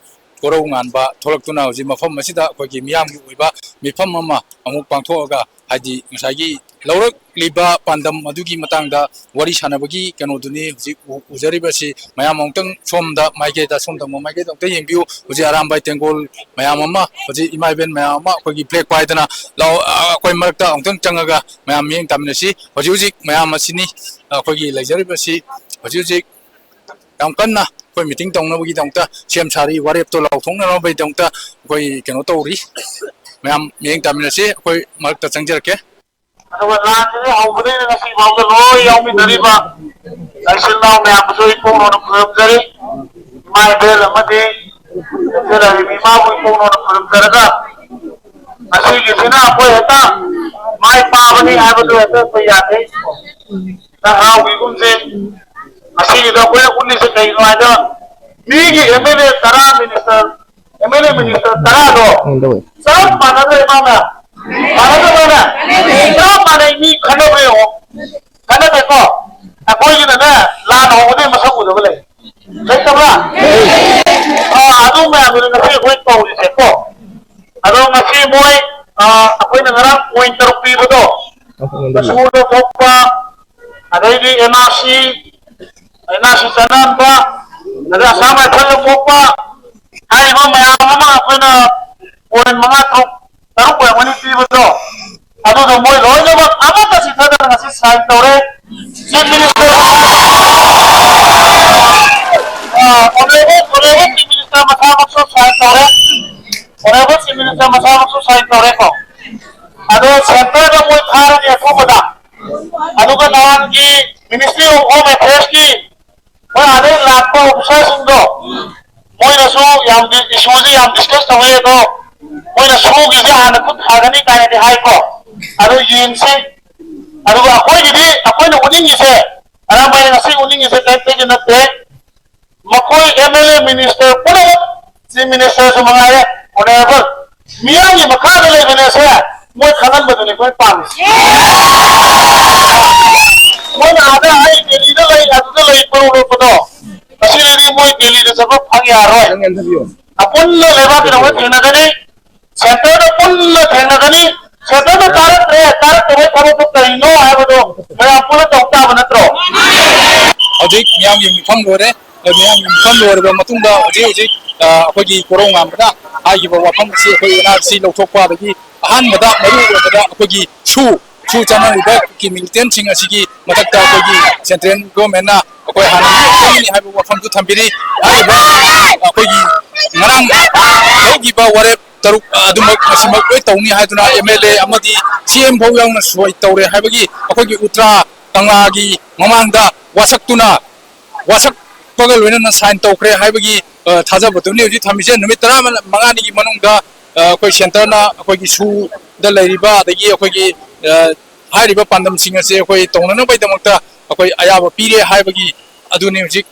ꯀꯣꯔꯧ ꯉꯥꯟꯕ ꯊꯣꯛꯂꯛꯇꯨꯅ ꯍꯧꯖꯤꯛ ꯃꯐꯝ ꯑꯁꯤꯗ ꯑꯩꯈꯣꯏꯒꯤ ꯃꯤꯌꯥꯝꯒꯤ ꯑꯣꯏꯕ ꯃꯤꯐꯝ ꯑꯃ ꯑꯃꯨꯛ ꯄꯥꯡꯊꯣꯛꯑꯒ, ꯍꯥꯏꯗꯤ ꯉꯁꯥꯏꯒꯤ ꯂꯧꯔꯛꯂꯤꯕ ꯄꯥꯟꯗꯝ ꯑꯗꯨꯒꯤ ꯃꯇꯥꯡꯗ ꯋꯥꯔꯤ ꯁꯥꯟꯅꯕꯒꯤ ꯀꯩꯅꯣꯗꯨꯅꯤ ꯍꯧꯖꯤꯛ ꯎ-, ꯎꯖꯔꯤꯕꯁꯤ꯫ ꯃꯌꯥꯝ ꯑꯃꯨꯛꯇꯪ ꯁꯣꯝꯗ ꯃꯥꯏꯀꯩꯗ, ꯁꯣꯝ ꯊꯪꯕ ꯃꯥꯏꯀꯩꯗ ꯑꯃꯨꯛꯇꯪ ꯌꯦꯡꯕꯤꯌꯨ꯫ ꯍꯧꯖꯤꯛ ꯑꯔꯥꯝꯕꯥꯏ ꯇꯦꯡꯒꯣꯜ ꯃꯌꯥꯝ ꯑꯃ, ꯍꯧꯖꯤꯛ ꯏꯃꯥ ꯏꯕꯦꯟ ꯃꯌꯥꯝ ꯑꯃ ꯑꯩꯈꯣꯏꯒꯤ ꯐ꯭ꯂꯦꯛ ꯄꯥꯏꯗꯅ ꯂꯥꯎ-, ꯑ, ꯑꯩꯈꯣꯏ ꯃꯔꯛꯇ ꯑꯃꯨꯛꯇꯪ ꯆꯪꯉꯒ ꯃꯌꯥꯝ ꯃꯤꯠꯌꯦꯡ ꯇꯥꯃꯤꯟꯅꯁꯤ꯫ ꯍꯧꯖꯤꯛ ꯍꯧꯖꯤꯛ ꯃꯌꯥꯝ ꯑꯁꯤꯅꯤ ꯑꯩꯈꯣꯏꯒꯤ ꯂꯩꯖꯔꯤꯕꯁꯤ꯫ ꯍꯧꯖꯤꯛ ꯍꯧꯖꯤꯛ ꯌꯥꯝ ꯀꯟꯅ ꯑꯩꯈꯣꯏ ꯃꯤꯇꯤꯡ ꯇꯧꯅꯕꯒꯤꯗꯃꯛꯇ ꯁꯦꯝ ꯁꯥꯔꯤ, ꯋꯥꯔꯦꯞꯇꯣ ꯂꯥꯎꯊꯣꯛꯅꯅꯕꯒꯤꯗꯃꯛꯇ ꯑꯩꯈꯣꯏ ꯀꯩꯅꯣ ꯇꯧꯔꯤ꯫ ꯃꯌꯥꯝ ꯃꯤꯠꯌꯦꯡ ꯇꯥꯃꯤꯟꯅꯁꯤ꯫ ꯑꯩꯈꯣꯏ ꯃꯔꯛꯇ ꯆꯪꯖꯔꯛꯀꯦ꯫ ꯑꯗꯨꯒ ꯂꯥꯟꯁꯤꯗꯤ ꯍꯧꯕꯗꯒꯤꯅ ꯉꯁꯤ ꯐꯥꯎꯗ ꯂꯣꯏ ꯌꯥꯎꯃꯤꯟꯅꯔꯤꯕ ꯏꯆꯤꯜ ꯏꯅꯥꯎ ꯃꯌꯥꯝꯕꯨꯁꯨ ꯑꯩ ꯄꯣꯛꯅꯧꯅ ꯈꯨꯔꯨꯝꯖꯔꯤ꯫ ꯏꯃꯥ ꯏꯕꯦꯜ ꯑꯃꯗꯤ ꯏꯆꯦꯜ ꯏꯃꯥꯕꯨ ꯑꯩ ꯄꯣꯛꯅꯧꯅ ꯈꯨꯔꯨꯝꯖꯔꯒ, ꯉꯁꯤꯒꯤꯁꯤꯅ ꯑꯩꯈꯣꯏ ꯍꯦꯛꯇ ꯃꯥꯏ ꯄꯥꯕꯅꯤ ꯍꯥꯏꯕꯗꯨ ꯍꯦꯛꯇ ꯑꯩꯈꯣꯏ ꯌꯥꯗꯦ꯫ ꯈꯤꯇꯪ ꯍꯔꯥꯎꯕꯤꯒꯨꯝꯁꯦ꯫ ꯉꯁꯤꯒꯤꯗ ꯑꯩꯈꯣꯏꯅ ꯎꯠꯂꯤꯁꯦ ꯀꯩꯅꯣ ꯍꯥꯏꯗ, ꯃꯤꯒꯤ ꯑꯦꯝ ꯑꯦꯜ ꯑꯦ ꯇꯔꯥ minister, M L A minister ꯇꯔꯥꯗꯣ ꯎꯝ, ꯇꯧꯋꯦ꯫ ꯆꯞ ꯃꯥꯟꯅꯗ꯭ꯔꯦ ꯏꯃꯥꯅ꯫ ꯃꯥꯟꯅꯗꯕ꯭ꯔꯅꯦ? ꯆꯞ ꯃꯥꯟꯅꯩ, ꯃꯤ ꯈꯟꯅꯕ ꯌꯦꯡꯉꯣ꯫ ꯈꯟꯅꯗꯦꯀꯣ? ꯑꯩꯈꯣꯏꯒꯤꯅꯅꯦ, ꯂꯥꯟ ꯍꯧꯕꯗꯩ ꯃꯁꯛ ꯎꯗꯕ ꯂꯩ꯫ ꯂꯩꯇꯕ꯭ꯔꯥ? ꯑꯥ, ꯑꯗꯨ ꯃꯌꯥꯝꯗꯨꯅꯤ ꯉꯁꯤ ꯑꯩꯈꯣꯏ ꯇꯧꯔꯤꯁꯦꯀꯣ꯫ ꯑꯗꯣ ꯉꯁꯤ ꯃꯣꯏ, ꯑꯥ, ꯑꯩꯈꯣꯏꯅ ꯉꯔꯥꯡ ꯄꯣꯏꯟ ꯇꯔꯨꯛ ꯄꯤꯕꯗꯣ, ꯃꯁꯨ ꯂꯧꯊꯣꯛꯄ, ꯑꯗꯩꯗꯤ N R C, N R C ꯆꯠꯅꯍꯟꯕ, ꯑꯗꯩ ꯑꯁꯥꯝ ꯔꯥꯏꯐꯜꯗ ꯄꯣꯛꯄ, ꯍꯥꯏꯔꯤꯕ ꯃꯌꯥꯝ ꯑꯃ ꯑꯩꯈꯣꯏꯅ ꯄꯣꯏꯟ ꯃꯉꯥ ꯇꯔꯨꯛ, ꯇꯔꯨꯛ ꯑꯣꯏꯔꯝꯒꯅꯤ ꯄꯤꯕꯗꯣ, ꯑꯗꯨꯗꯣ ꯃꯣꯏ ꯂꯣꯏꯅꯃꯛ ꯑꯃꯠꯇ ꯆꯤꯠꯊꯗꯅ ꯉꯁꯤ ꯁꯥꯏꯟ ꯇꯧꯔꯦ꯫ Chief minister, uh, honourable, honourable chief minister ꯃꯁꯥꯃꯛꯁꯨ ꯁꯥꯏꯟ ꯇꯧꯔꯦ꯫ ꯑꯣꯅꯔꯦꯕꯜ ꯆꯤꯐ ꯃꯤꯅꯤꯁꯇꯔ ꯃꯁꯥꯃꯛꯁꯨ ꯁꯥꯏꯟ ꯇꯧꯔꯦꯀꯣ꯫ ꯑꯗꯣ ꯁꯦꯟꯇꯔꯗ ꯃꯣꯏ ꯊꯥꯔꯅꯤ ꯑꯊꯨꯕꯗ꯫ ꯑꯗꯨꯒ ꯅꯍꯥꯟꯒꯤ ꯃꯤꯅꯤꯁꯇ꯭ꯔꯤ ꯑꯣꯐ ꯍꯣꯝ ꯑꯦꯐꯤꯌꯔꯁꯀꯤ ꯃꯣꯏ ꯑꯥꯗꯩ ꯂꯥꯛꯄ ꯑꯣꯐꯤꯁꯥꯔꯁꯤꯡꯗꯣ, ꯃꯣꯏꯅꯁꯨ ꯌꯥꯝ ꯗꯤ-, ꯏꯁꯨꯁꯤ ꯌꯥꯝ ꯗꯤꯁꯀꯁ ꯇꯧꯋꯦ꯫ ꯑꯗꯣ ꯃꯣꯏꯅ ꯁꯣꯒꯤꯁꯦ ꯍꯥꯟꯅ ꯈꯨꯠ ꯊꯥꯒꯅꯤ ꯀꯥꯏꯅꯗꯤ ꯍꯥꯏꯀꯣ꯫ ꯑꯗꯨ ꯌꯦꯡꯁꯤ꯫ ꯑꯗꯨꯒ ꯑꯩꯈꯣꯏꯒꯤꯗꯤ, ꯑꯩꯈꯣꯏꯅ ꯎꯠꯅꯤꯡꯉꯤꯁꯦ, ꯑꯔꯥꯝꯕꯥꯏꯅ ꯉꯁꯤ ꯎꯠꯅꯤꯡꯉꯤꯁꯦ ꯀꯔꯤꯝꯇꯒꯤ ꯅꯠꯇꯦ꯫ ꯃꯈꯣꯏ M L A minister ꯄꯨꯝꯅꯃꯛ, chief ministerꯁꯨ ꯃꯉꯥꯏꯔꯦ, honorable, ꯃꯤꯌꯥꯝꯒꯤ ꯃꯈꯥꯗ ꯂꯩꯕꯅꯦꯁꯦ ꯃꯣꯏ ꯈꯪꯍꯟꯕꯗꯨꯅꯤ ꯑꯩꯈꯣꯏ ꯄꯥꯝꯃꯤꯁꯦ꯫ ꯃꯣꯏꯅ ꯑꯥꯗ ꯑꯩ ꯗꯦꯜꯂꯤꯗ ꯂꯩ, ꯑꯗꯨꯗ ꯂꯩ ꯄꯨꯔꯧ ꯂꯣꯠꯄꯗꯣ, ꯉꯁꯤꯗꯩꯗꯤ ꯃꯣꯏ ꯗꯦꯜꯂꯤꯗ ꯆꯠꯄ ꯐꯪ ꯌꯥꯔꯣꯏ꯫ ꯑꯄꯨꯟꯕ ꯂꯩꯕꯥꯛꯀꯤꯗꯃꯛ ꯊꯦꯡꯅꯒꯅꯤ꯫ Centreꯗ ꯄꯨꯟꯅ ꯊꯦꯡꯅꯒꯅꯤ꯫ Centreꯗ ꯇꯥꯔꯛꯇ꯭ꯔꯦ, ꯇꯥꯔꯛꯇꯕꯩ ꯊꯕꯛꯇꯨ ꯀꯔꯤꯅꯣ ꯍꯥꯏꯕꯗꯣ ꯃꯌꯥꯝ ꯄꯨꯟꯅ ꯇꯧ ꯇꯥꯕ ꯅꯠꯇ꯭ꯔꯣ? ꯍꯧꯖꯤꯛ ꯃꯤꯌꯥꯝꯒꯤ ꯃꯤꯐꯝ ꯂꯣꯏꯔꯦ꯫ ꯑꯗꯨ ꯃꯤꯌꯥꯝꯒꯤ ꯃꯤꯐꯝ ꯂꯣꯏꯔꯕ ꯃꯇꯨꯡꯗ ꯍꯧꯖꯤꯛ ꯍꯧꯖꯤꯛ, ꯑ, ꯑꯩꯈꯣꯏꯒꯤ ꯀꯣꯔꯧꯉꯥꯟꯕꯗ ꯍꯥꯏꯈꯤꯕ ꯋꯥꯐꯝ ꯑꯁꯤ ꯑꯩꯈꯣꯏ N R C ꯂꯧꯊꯣꯛꯄ, ꯑꯗꯒꯤ ꯑꯍꯥꯟꯕꯗ ꯃꯔꯨ ꯑꯣꯏꯕꯗ ꯑꯩꯈꯣꯏꯒꯤ ꯁꯨ, ꯁꯨ ꯆꯥꯅꯔꯤꯕ ꯀꯨꯀꯤ militantꯁꯤꯡ ꯑꯁꯤꯒꯤ ꯃꯊꯛꯇ ꯑꯩꯈꯣꯏꯒꯤ central governmentꯅ ꯑꯩꯈꯣꯏ ꯍꯥꯟꯅ ꯂꯧꯒꯅꯤ ꯍꯥꯏꯕ ꯋꯥꯐꯝꯁꯨ ꯊꯝꯕꯤꯔꯤ꯫ ꯍꯥꯏꯔꯤꯕ ꯑꯩꯈꯣꯏꯒꯤ ꯉꯔꯥꯡ ꯂꯧꯈꯤꯕ ꯋꯥꯔꯦꯞ ꯇꯔꯨꯛ ꯑꯗꯨꯃꯛ ꯃꯁꯤꯃꯛ ꯂꯣꯏ ꯇꯧꯅꯤ ꯍꯥꯏꯗꯨꯅ M L A ꯑꯃꯗꯤ C M ꯐꯥꯎ ꯌꯥꯎꯅ ꯁꯣꯏ ꯇꯧꯔꯦ ꯍꯥꯏꯕꯒꯤ ꯑꯩꯈꯣꯏꯒꯤ ꯎꯇ꯭ꯔꯥ ꯀꯪꯂꯥꯒꯤ ꯃꯃꯥꯡꯗ ꯋꯥꯁꯛꯇꯨꯅ, ꯋꯥꯁꯛꯄꯒ ꯂꯣꯏꯅꯅ sign ꯇꯧꯈ꯭ꯔꯦ ꯍꯥꯏꯕꯒꯤ, ꯑ, ꯊꯥꯖꯕꯗꯨꯅꯤ ꯍꯧꯖꯤꯛ ꯊꯝꯃꯤꯁꯦ꯫ ꯅꯨꯃꯤꯠ ꯇꯔꯥꯃꯉꯥꯅꯤꯒꯤ ꯃꯅꯨꯡꯗ, ꯑ, ꯑꯩꯈꯣꯏ centreꯅ ꯑꯩꯈꯣꯏꯒꯤ ꯁꯨꯗ ꯂꯩꯔꯤꯕ, ꯑꯗꯒꯤ ꯑꯩꯈꯣꯏꯒꯤ, ꯑ, ꯍꯥꯏꯔꯤꯕ ꯄꯥꯟꯗꯝꯁꯤꯡ ꯑꯁꯤ ꯑꯩꯈꯣꯏ ꯇꯧꯅꯅꯕꯒꯤꯗꯃꯛꯇ ꯑꯩꯈꯣꯏ ꯑꯌꯥꯕ ꯄꯤꯔꯦ ꯍꯥꯏꯕꯒꯤ ꯑꯗꯨꯅꯤ ꯍꯧꯖꯤꯛ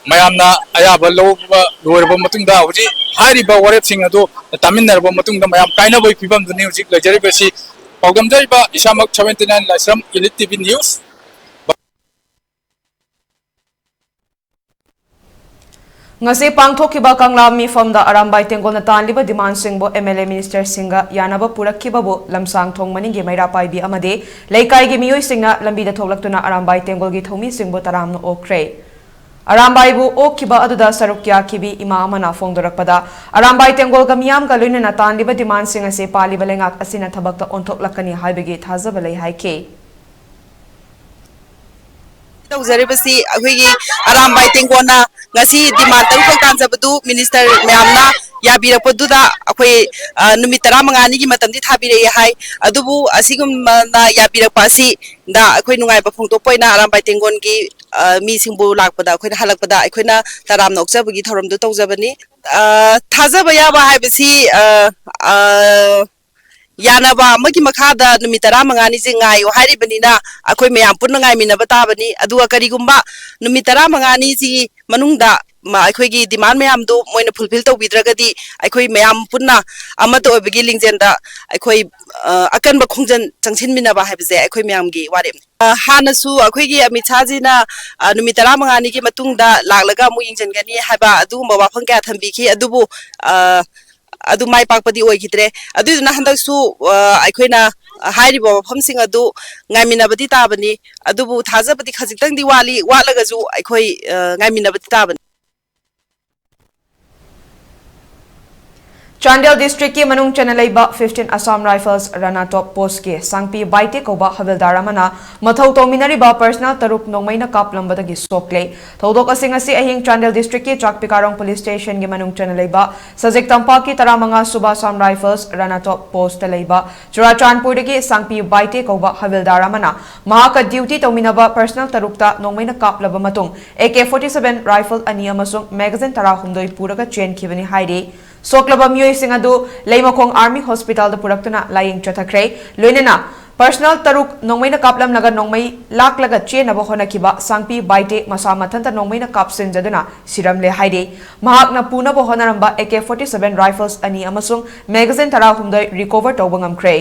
ꯃꯌꯥꯝꯅ ꯑꯌꯥꯕ ꯂꯧꯕ ꯂꯣꯏꯔꯕ ꯃꯇꯨꯡꯗ ꯍꯧꯖꯤꯛ ꯍꯥꯏꯔꯤꯕ ꯋꯥꯔꯦꯞꯁꯤꯡ ꯑꯗꯨ ꯇꯥꯃꯤꯟꯅꯔꯕ ꯃꯇꯨꯡꯗ ꯃꯌꯥꯝ ꯀꯥꯏꯅꯕꯒꯤ ꯐꯤꯕꯝꯗꯨꯅꯤ ꯍꯧꯖꯤꯛ ꯂꯩꯖꯔꯤꯕꯁꯤ꯫ ꯄꯥꯎꯗꯝꯖꯔꯤꯕ ꯏꯁꯥꯃꯛ seventy nine ꯂꯥꯏꯁ꯭ꯔꯝ, Elite T V News꯫ ꯉꯁꯤ ꯄꯥꯡꯊꯣꯛꯈꯤꯕ ꯀꯪꯂꯥ ꯃꯤꯐꯝꯗ ꯑꯔꯥꯝꯕꯥꯏ ꯇꯦꯡꯒꯣꯜꯅ ꯇꯥꯜꯂꯤꯕ demandꯁꯤꯡꯕꯨ M L A ministerꯁꯤꯡꯒ ꯌꯥꯅꯕ ꯄꯨꯔꯛꯈꯤꯕꯕꯨ ꯂꯝꯁꯥꯡ ꯊꯣꯡ ꯃꯅꯤꯡꯒꯤ ꯃꯩꯔꯥ ꯄꯥꯏꯕꯤ ꯑꯃꯗꯤ ꯂꯩꯀꯥꯏꯒꯤ ꯃꯤꯑꯣꯏꯁꯤꯡꯅ ꯂꯝꯕꯤꯗ ꯊꯣꯛꯂꯛꯇꯨꯅ ꯑꯔꯥꯝꯕꯥꯏ ꯇꯦꯡꯒꯣꯜꯒꯤ ꯊꯧꯃꯤꯁꯤꯡꯕꯨ ꯇꯔꯥꯝꯅ ꯑꯣꯛꯈ꯭ꯔꯦ꯫ ꯑꯔꯥꯝꯕꯥꯏꯕꯨ ꯑꯣꯛꯈꯤꯕ ꯑꯗꯨꯗ ꯁꯔꯨꯛ ꯌꯥꯈꯤꯕꯤ ꯏꯃꯥ ꯑꯃꯅ ꯐꯣꯡꯗꯣꯔꯛꯄꯗ, ꯑꯔꯥꯝꯕꯥꯏ ꯇꯦꯡꯒꯣꯜꯒ ꯃꯤꯌꯥꯝꯒ ꯂꯣꯏꯅꯅ ꯇꯥꯜꯂꯤꯕ demandꯁꯤꯡ ꯑꯁꯤ ꯄꯥꯜꯂꯤꯕ ꯂꯩꯉꯥꯛ ꯑꯁꯤꯅ ꯊꯕꯛꯇ ꯑꯣꯟꯊꯣꯛꯂꯛꯀꯅꯤ ꯍꯥꯏꯕꯒꯤ ꯊꯥꯖꯕ ꯂꯩ ꯍꯥꯏꯈꯤ꯫ ꯇꯧꯖꯔꯤꯕꯁꯤ ꯑꯩꯈꯣꯏꯒꯤ ꯑꯔꯥꯝꯕꯥꯏ ꯇꯦꯡꯒꯣꯟꯅ ꯉꯁꯤ demand ꯇꯔꯨꯛꯈꯛ ꯇꯥꯟꯖꯕꯗꯨ minister ꯃꯌꯥꯝꯅ ꯌꯥꯕꯤꯔꯛꯄꯗꯨꯗ ꯑꯩꯈꯣꯏ, ꯑ, ꯅꯨꯃꯤꯠ ꯇꯔꯥꯃꯉꯥꯅꯤꯒꯤ ꯃꯇꯝꯗꯤ ꯊꯥꯕꯤꯔꯛꯑꯦ ꯍꯥꯏ꯫ ꯑꯗꯨꯕꯨ ꯑꯁꯤꯒꯨꯝꯕꯅ ꯌꯥꯕꯤꯔꯛꯄ ꯑꯁꯤꯗ ꯑꯩꯈꯣꯏ ꯅꯨꯡꯉꯥꯏꯕ ꯐꯣꯡꯗꯣꯛꯄ ꯑꯣꯏꯅ ꯑꯔꯥꯝꯕꯥꯏ ꯇꯦꯡꯒꯣꯟꯒꯤ, ꯑ, ꯃꯤꯁꯤꯡꯕꯨ ꯂꯥꯛꯄꯗ, ꯑꯩꯈꯣꯏꯅ ꯍꯜꯂꯛꯄꯗ ꯑꯩꯈꯣꯏꯅ ꯇꯔꯥꯝꯅ ꯑꯣꯛꯆꯕꯒꯤ ꯊꯧꯔꯝꯗꯨ ꯇꯧꯖꯕꯅꯤ꯫ ꯑ, ꯊꯥꯖꯕ ꯌꯥꯕ ꯍꯥꯏꯕꯁꯤ, ꯑ, ꯑ, ꯌꯥꯅꯕ ꯑꯃꯒꯤ ꯃꯈꯥꯗ ꯅꯨꯃꯤꯠ ꯇꯔꯥꯃꯉꯥꯅꯤꯁꯤ ꯉꯥꯏꯌꯨ ꯍꯥꯏꯔꯤꯕꯅꯤꯅ, ꯑꯩꯈꯣꯏ ꯃꯌꯥꯝ ꯄꯨꯟꯅ ꯉꯥꯏꯃꯤꯟꯅꯕ ꯇꯥꯕꯅꯤ꯫ ꯑꯗꯨꯒ ꯀꯔꯤꯒꯨꯝꯕ ꯅꯨꯃꯤꯠ ꯇꯔꯥꯃꯉꯥꯅꯤꯁꯤꯒꯤ ꯃꯅꯨꯡꯗ ꯃ-, ꯑꯩꯈꯣꯏꯒꯤ demand ꯃꯌꯥꯝꯗꯨ ꯃꯣꯏꯅ fulfill ꯇꯧꯕꯤꯗ꯭ꯔꯒꯗꯤ, ꯑꯩꯈꯣꯏ ꯃꯌꯥꯝ ꯄꯨꯟꯅ ꯑꯃꯠꯇ ꯑꯣꯏꯕꯒꯤ ꯂꯤꯡꯖꯦꯜꯗ ꯑꯩꯈꯣꯏ, ꯑ, ꯑꯀꯟꯕ ꯈꯣꯡꯖꯪ ꯆꯪꯁꯤꯟꯃꯤꯟꯅꯕ ꯍꯥꯏꯕꯁꯦ ꯑꯩꯈꯣꯏ ꯃꯌꯥꯝꯒꯤ ꯋꯥꯔꯦꯞꯅꯤ꯫ ꯑ, ꯍꯥꯟꯅꯁꯨ ꯑꯩꯈꯣꯏꯒꯤ ꯑꯃꯤꯠ ꯁꯥꯍꯖꯤꯅ, ꯑ, ꯅꯨꯃꯤꯠ ꯇꯔꯥꯃꯉꯥꯅꯤꯒꯤ ꯃꯇꯨꯡꯗ ꯂꯥꯛꯂꯒ ꯑꯃꯨꯛ ꯌꯦꯡꯁꯤꯟꯒꯅꯤ ꯍꯥꯏꯕ ꯑꯗꯨꯒꯨꯝꯕ ꯋꯥꯐꯝ ꯀꯌꯥ ꯊꯝꯕꯤꯈꯤ꯫ ꯑꯗꯨꯕꯨ, ꯑ, ꯑꯗꯨ ꯃꯥꯏ ꯄꯥꯛꯄꯗꯤ ꯑꯣꯏꯈꯤꯗ꯭ꯔꯦ꯫ ꯑꯗꯨꯗꯨꯅ ꯍꯟꯗꯛꯁꯨ, ꯑ, ꯑꯩꯈꯣꯏꯅ ꯍꯥꯏꯔꯤꯕ ꯋꯥꯐꯝꯁꯤꯡ ꯑꯗꯨ ꯉꯥꯏꯃꯤꯟꯅꯕꯗꯤ ꯇꯥꯕꯅꯤ꯫ ꯑꯗꯨꯕꯨ ꯊꯥꯖꯕꯗꯤ ꯈꯖꯤꯛꯇꯪꯗꯤ ꯋꯥꯠꯂꯤ, ꯋꯥꯠꯂꯒꯁꯨ ꯑꯩꯈꯣꯏ, ꯑ, ꯉꯥꯏꯃꯤꯟꯅꯕꯗꯤ ꯇꯥꯕꯅꯤ꯫ ꯆꯥꯟꯗꯦꯜ district ꯀꯤ ꯃꯅꯨꯡ ꯆꯟꯅ ꯂꯩꯕ fifteen Assam Rifles ꯔꯅꯥꯇꯣꯞ post ꯀꯤ ꯁꯥꯡꯄꯤ ꯕꯥꯏꯇꯦ ꯀꯧꯕ ꯍꯕꯤꯜꯗꯥꯔ ꯑꯃꯅ ꯃꯊꯧ ꯇꯧꯃꯤꯟꯅꯔꯤꯕ personnel ꯇꯔꯨꯛ ꯅꯣꯡꯃꯩꯅ ꯀꯥꯞꯂꯝꯕꯗꯒꯤ ꯁꯣꯛꯂꯦ꯫ ꯊꯧꯗꯣꯛ ꯑꯁꯤ ꯉꯁꯤ ꯑꯍꯤꯡ ꯆꯥꯟꯗꯦꯜ district ꯀꯤ ꯆꯥꯛꯄꯤꯀꯥꯔꯣꯡ police station ꯒꯤ ꯃꯅꯨꯡ ꯆꯟꯅ ꯂꯩꯕ ꯁꯖꯤꯛ ꯇꯝꯄꯥꯛꯀꯤ ꯇꯔꯥꯃꯉꯥ ꯁꯨꯕ Assam Rifles ꯔꯅꯥꯇꯣꯞ post ꯇ ꯂꯩꯕ ꯆꯨꯔꯥꯆꯥꯟꯄꯨꯔꯗꯒꯤ ꯁꯥꯡꯄꯤ ꯕꯥꯏꯇꯦ ꯀꯧꯕ ꯍꯕꯤꯜꯗꯥꯔ ꯑꯃꯅ ꯃꯍꯥꯛꯀ duty ꯇꯧꯃꯤꯟꯅꯕ personnel ꯇꯔꯨꯛꯇ ꯅꯣꯡꯃꯩꯅ ꯀꯥꯞꯂꯕ ꯃꯇꯨꯡ, A K forty seven rifle ꯑꯅꯤ ꯑꯃꯁꯨꯡ magazine ꯇꯔꯥꯍꯨꯝꯗꯣꯏ ꯄꯨꯔꯒ ꯆꯦꯟꯈꯤꯕꯅꯤ ꯍꯥꯏꯔꯤ꯫ ꯁꯣꯛꯂꯕ ꯃꯤꯑꯣꯏꯁꯤꯡ ꯑꯗꯨ ꯂꯩꯃꯈꯣꯡ Army Hospital ꯗ ꯄꯨꯔꯛꯇꯨꯅ ꯂꯥꯌꯦꯡ ꯆꯠꯊꯈ꯭ꯔꯦ꯫ ꯂꯣꯏꯅꯅ personnel ꯇꯔꯨꯛ ꯅꯣꯡꯃꯩꯅ ꯀꯥꯞꯂꯝꯂꯒ ꯅꯣꯡꯃꯩ ꯂꯥꯛꯂꯒ ꯆꯦꯟꯅꯕ ꯍꯣꯠꯅꯈꯤꯕ ꯁꯥꯡꯄꯤ ꯕꯥꯏꯇꯦ ꯃꯁꯥ ꯃꯊꯟꯇ ꯅꯣꯡꯃꯩꯅ ꯀꯥꯞꯁꯤꯟꯖꯗꯨꯅ ꯁꯤꯔꯝꯂꯦ ꯍꯥꯏꯔꯤ꯫ ꯃꯍꯥꯛꯅ ꯄꯨꯅꯕ ꯍꯣꯠꯅꯔꯝꯕ A K forty seven rifles ꯑꯅꯤ ꯑꯃꯁꯨꯡ magazine ꯇꯔꯥꯍꯨꯝꯗꯣꯏ recover ꯇꯧꯕ ꯉꯝꯈ꯭ꯔꯦ꯫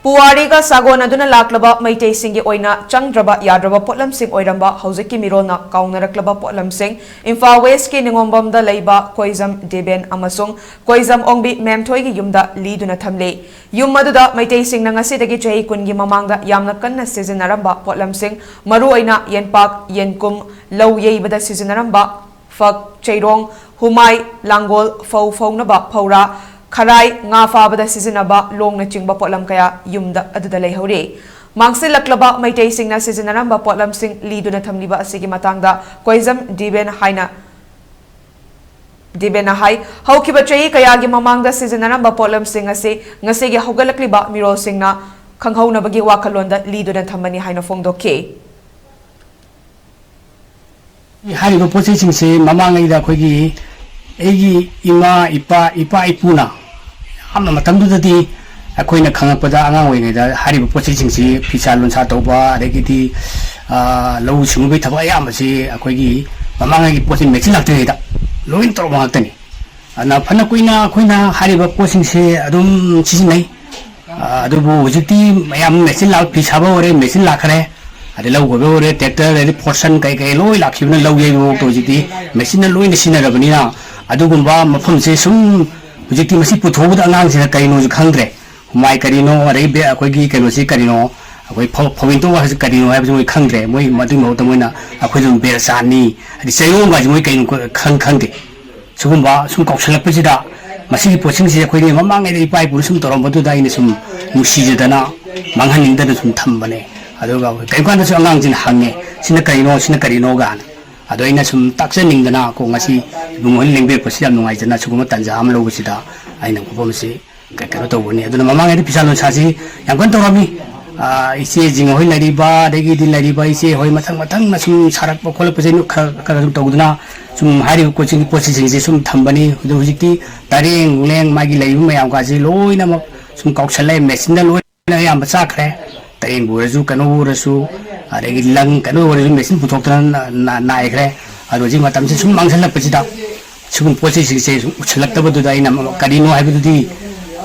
ꯄꯨꯋꯥꯔꯤꯒ ꯁꯥꯒꯣꯟꯅꯗꯨꯅ ꯂꯥꯛꯂꯕ ꯃꯩꯇꯩꯁꯤꯡꯒꯤ ꯑꯣꯏꯅ ꯆꯪꯗ꯭ꯔꯕ ꯌꯥꯗ꯭ꯔꯕ ꯄꯣꯠꯂꯝꯁꯤꯡ ꯑꯣꯏꯔꯝꯕ ꯍꯧꯖꯤꯛꯀꯤ ꯃꯤꯔꯣꯜꯅ ꯀꯥꯎꯅꯔꯛꯂꯕ ꯄꯣꯠꯂꯝꯁꯤꯡ ꯏꯝꯐꯥꯜ West ꯀꯤ ꯅꯤꯉꯣꯝꯕꯝꯗ ꯂꯩꯕ ꯀꯣꯏꯖꯝ ꯗꯦꯕꯦꯟ ꯑꯃꯁꯨꯡ ꯀꯣꯏꯖꯝ ꯑꯣꯡꯕꯤ ꯃꯦꯝꯊꯣꯏꯒꯤ ꯌꯨꯝꯗ ꯂꯤꯗꯨꯅ ꯊꯝꯂꯤ꯫ ꯌꯨꯝ ꯑꯗꯨꯗ ꯃꯩꯇꯩꯁꯤꯡꯅ ꯉꯁꯤꯗꯒꯤ ꯆꯍꯤ ꯀꯨꯟꯒꯤ ꯃꯃꯥꯡꯗ ꯌꯥꯝꯅ ꯀꯟꯅ ꯁꯤꯖꯤꯟꯅꯔꯝꯕ ꯄꯣꯠꯂꯝꯁꯤꯡ, ꯃꯔꯨꯑꯣꯏꯅ ꯌꯦꯟꯄꯥꯛ, ꯌꯦꯟꯀꯨꯝ, ꯂꯧ ꯌꯩꯕꯗ ꯁꯤꯖꯤꯟꯅꯔꯝꯕ ꯐꯛ, ꯆꯩꯔꯣꯡ, ꯍꯨꯃꯥꯏ, ꯂꯥꯡꯒꯣꯜ, ꯐꯧ ꯐꯧꯅꯕ ꯐꯧꯔꯥ, ꯈꯔꯥꯏ, ꯉꯥ ꯐꯥꯕꯗ ꯁꯤꯖꯤꯟꯅꯕ ꯂꯣꯡꯅꯆꯤꯡꯕ ꯄꯣꯠꯂꯝ ꯀꯌꯥ ꯌꯨꯝꯗ ꯑꯗꯨꯗ ꯂꯩꯍꯧꯔꯤ꯫ ꯃꯥꯡꯁꯤꯜꯂꯛꯂꯕ ꯃꯩꯇꯩꯁꯤꯡꯅ ꯁꯤꯖꯤꯟꯅꯔꯝꯕ ꯄꯣꯠꯂꯝꯁꯤꯡ ꯂꯤꯗꯨꯅ ꯊꯝꯂꯤꯕ ꯑꯁꯤꯒꯤ ꯃꯇꯥꯡꯗ ꯀꯣꯏꯖꯝ ꯗꯤꯕꯦꯟ ꯍꯥꯏꯅ, ꯗꯤꯕꯦꯟꯅ ꯍꯥꯏ, ꯍꯧꯈꯤꯕ ꯆꯍꯤ ꯀꯌꯥꯒꯤ ꯃꯃꯥꯡꯗ ꯁꯤꯖꯤꯟꯅꯔꯝꯕ ꯄꯣꯠꯂꯝꯁꯤꯡ ꯑꯁꯤ ꯉꯁꯤꯒꯤ ꯍꯧꯒꯠꯂꯛꯂꯤꯕ ꯃꯤꯔꯣꯜꯁꯤꯡꯅ ꯈꯪꯍꯧꯅꯕꯒꯤ ꯋꯥꯈꯜꯂꯣꯟꯗ ꯂꯤꯗꯨꯅ ꯊꯝꯕꯅꯤ ꯍꯥꯏꯅ ꯐꯣꯡꯗꯣꯛꯈꯤ꯫ ꯍꯥꯏꯔꯤꯕ ꯄꯣꯠ ꯆꯩꯁꯤꯡꯁꯤ ꯃꯃꯥꯡꯉꯩꯗ ꯑꯩꯈꯣꯏꯒꯤ, ꯑꯩꯒꯤ ꯏꯃꯥ, ꯏꯄꯥ, ꯏꯄꯥ ꯏꯄꯨꯅ ꯌꯥꯝꯅ ꯃꯇꯝꯗꯨꯗꯗꯤ ꯑꯩꯈꯣꯏꯅ ꯈꯪꯉꯛꯄꯗ, ꯑꯉꯥꯡ ꯑꯣꯏꯔꯤꯉꯩꯗ ꯍꯥꯏꯔꯤꯕ ꯄꯣꯠ ꯆꯩꯁꯤꯡꯁꯤ ꯐꯤꯁꯥ ꯂꯣꯟꯁꯥ ꯇꯧꯕ, ꯑꯗꯒꯤꯗꯤ, ꯑ, ꯂꯧꯎ ꯁꯤꯡꯎꯕꯒꯤ ꯊꯕꯛ ꯑꯌꯥꯝꯕꯁꯤ ꯑꯩꯈꯣꯏꯒꯤ ꯃꯃꯥꯡꯉꯩꯒꯤ ꯄꯣꯠ ꯆꯩ ꯃꯦꯆꯤꯟ ꯂꯥꯛꯇ꯭ꯔꯤꯉꯩꯗ ꯂꯣꯏꯅ ꯇꯧꯔꯝꯕ ꯉꯥꯛꯇꯅꯤ꯫ ꯑꯗꯨꯅ ꯐꯅ ꯀꯨꯏꯅ ꯑꯩꯈꯣꯏꯅ ꯍꯥꯏꯔꯤꯕ ꯄꯣꯠꯁꯤꯡꯁꯦ ꯑꯗꯨꯝ ꯁꯤꯖꯤꯟꯅꯩ꯫ ꯑ, ꯑꯗꯨꯕꯨ ꯍꯧꯖꯤꯛꯇꯤ ꯃꯌꯥꯝ ꯃꯦꯆꯤꯟ ꯂꯥꯛ-, ꯐꯤ ꯁꯥꯕ ꯑꯣꯏꯔꯦ, ꯃꯦꯆꯤꯟ ꯂꯥꯛꯈ꯭ꯔꯦ꯫ ꯑꯗꯩ ꯂꯧ ꯈꯣꯏꯕ ꯑꯣꯏꯔꯦ, ꯇ꯭ꯔꯦꯛꯇꯔ, ꯑꯗꯩꯗꯤ ꯐꯣꯔꯁꯟ ꯀꯩ ꯀꯩ ꯂꯣꯏ ꯂꯥꯛꯈꯤꯕꯅ ꯂꯧ ꯌꯩꯕꯐꯥꯎꯗ ꯍꯧꯖꯤꯛꯇꯤ ꯃꯦꯆꯤꯟꯅ ꯂꯣꯏꯅ ꯁꯤꯖꯤꯟꯅꯔꯕꯅꯤꯅ, ꯑꯗꯨꯒꯨꯝꯕ ꯃꯐꯝꯁꯦ ꯁꯨꯝ ꯍꯧꯖꯤꯛꯇꯤ ꯃꯁꯤ ꯄꯨꯊꯣꯛꯄꯗ ꯑꯉꯥꯡꯁꯤꯅ ꯀꯔꯤꯅꯣꯁꯨ ꯈꯪꯗ꯭ꯔꯦ꯫ ꯍꯨꯃꯥꯏ ꯀꯔꯤꯅꯣ, ꯑꯗꯒꯤ ꯕꯦ-, ꯑꯩꯈꯣꯏꯒꯤ ꯀꯩꯅꯣꯁꯤ ꯀꯔꯤꯅꯣ, ꯑꯩꯈꯣꯏ ꯐꯧ-, ꯐꯧꯕꯤꯟ ꯇꯣꯛꯄ ꯍꯥꯏꯁꯤ ꯀꯔꯤꯅꯣ ꯍꯥꯏꯕꯁꯤ ꯃꯣꯏ ꯈꯪꯗ꯭ꯔꯦ꯫ ꯃꯣꯏ ꯃꯗꯨꯒꯤ ꯃꯍꯨꯠꯇ ꯃꯣꯏꯅ ꯑꯩꯈꯣꯏ ꯑꯗꯨꯝ ꯕꯦꯔ ꯆꯥꯅꯤ, ꯍꯥꯏꯗꯤ ꯆꯩꯔꯣꯡ ꯍꯥꯏꯁꯤ ꯃꯣꯏ ꯀꯩꯅꯣ ꯈꯪ-, ꯈꯪꯗꯦ꯫ ꯁꯤꯒꯨꯝꯕ ꯁꯨꯝ ꯀꯥꯎꯁꯜꯂꯛꯄꯁꯤꯗ ꯃꯁꯤꯒꯤ ꯄꯣꯠꯁꯤꯡꯁꯦ ꯑꯩꯈꯣꯏꯒꯤ ꯃꯃꯥꯡꯉꯩꯗ ꯏꯄꯥ ꯏꯄꯨꯅ ꯁꯨꯝ ꯇꯧꯔꯝꯕꯗꯨꯗ ꯑꯩꯅ ꯁꯨꯝ ꯅꯨꯡꯁꯤꯖꯗꯅ ꯃꯥꯡꯍꯟꯅꯤꯡꯗꯅ ꯁꯨꯝ ꯊꯝꯕꯅꯦ꯫ ꯑꯗꯨꯒ ꯀꯔꯤꯒꯨꯝꯕ ꯀꯥꯟꯗꯁꯨ ꯑꯉꯥꯡꯁꯤꯡꯅ ꯍꯪꯉꯦ, "ꯁꯤꯅ ꯀꯔꯤꯅꯣ, ꯁꯤꯅ ꯀꯔꯤꯅꯣ?" ꯀꯥꯏꯅ꯫ ꯑꯗꯣ ꯑꯩꯅ ꯁꯨꯝ ꯇꯥꯛꯆꯅꯤꯡꯗꯅ ꯀꯣ, ꯉꯁꯤ ꯏꯕꯨꯡꯉꯣ ꯍꯣꯏꯅ ꯂꯦꯡꯕꯤꯔꯛꯄꯁꯤ ꯌꯥꯝ ꯅꯨꯡꯉꯥꯏꯖꯅ ꯁꯤꯒꯨꯝꯕ ꯇꯥꯟꯖꯥ ꯑꯃ ꯂꯧꯕꯁꯤꯗ ꯑꯩꯅ ꯈꯨꯕꯝ ꯑꯁꯤ ꯀ-, ꯀꯩꯅꯣ ꯇꯧꯕꯅꯤ꯫ ꯑꯗꯨꯅ ꯃꯃꯥꯡꯉꯩꯗ ꯐꯤꯁꯥ ꯂꯣꯟꯁꯥꯁꯤ ꯌꯥꯝ ꯀꯟꯅ ꯇꯧꯔꯝꯃꯤ꯫ ꯑ, ꯏꯆꯦꯁꯤꯡ ꯍꯣꯏ ꯂꯩꯔꯤꯕ, ꯑꯗꯒꯤꯗꯤ ꯂꯩꯔꯤꯕ ꯏꯆꯦ ꯍꯣꯏ ꯃꯊꯪ ꯃꯊꯪꯅ ꯁꯨꯝ ꯁꯥꯔꯛꯄ ꯈꯣꯠꯂꯛꯄꯁꯦ ꯈꯔ, ꯈꯔ ꯁꯨꯝ ꯇꯧꯗꯅ ꯁꯨꯝ ꯍꯥꯏꯔꯤꯕ ꯄꯣꯠꯁꯤꯡ, ꯄꯣꯠꯁꯤꯡꯁꯦ ꯁꯨꯝ ꯊꯝꯕꯅꯤ꯫ ꯑꯗꯨ ꯍꯧꯖꯤꯛꯇꯤ ꯇꯔꯦꯡ ꯅꯨꯡꯂꯦꯡ ꯃꯥꯒꯤ ꯂꯩꯔꯤꯕ ꯃꯌꯥꯝꯒꯥꯁꯦ ꯂꯣꯏꯅꯃꯛ ꯁꯨꯝ ꯀꯥꯎꯁꯜꯂꯛꯑꯦ, ꯃꯦꯆꯤꯟꯗ ꯂꯣꯏꯅ ꯑꯌꯥꯝꯕ ꯆꯥꯈ꯭ꯔꯦ꯫ ꯇꯔꯦꯡꯕꯨ ꯑꯣꯏꯔꯁꯨ, ꯀꯩꯅꯣꯕꯨ ꯑꯣꯏꯔꯁꯨ, ꯑꯗꯒꯤ ꯂꯪ ꯀꯩꯅꯣ ꯑꯣꯏꯔꯁꯨ ꯃꯦꯆꯤꯟ ꯄꯨꯊꯣꯛꯇꯅ ꯅ-, ꯅ-, ꯅꯥꯏꯈ꯭ꯔꯦ꯫ ꯑꯗꯣ ꯍꯧꯖꯤꯛ ꯃꯇꯝꯁꯦ ꯁꯨꯝ ꯃꯥꯡꯁꯤꯜꯂꯛꯄꯁꯤꯗ ꯁꯤꯒꯨꯝꯕ ꯄꯣꯠ ꯆꯩꯁꯤꯡꯁꯦ ꯁꯨꯝ ꯎꯁꯤꯜꯂꯛꯇꯕꯗꯨꯗ ꯑꯩꯅ ꯀꯔꯤꯅꯣ ꯍꯥꯏꯕꯗꯨꯗꯤ,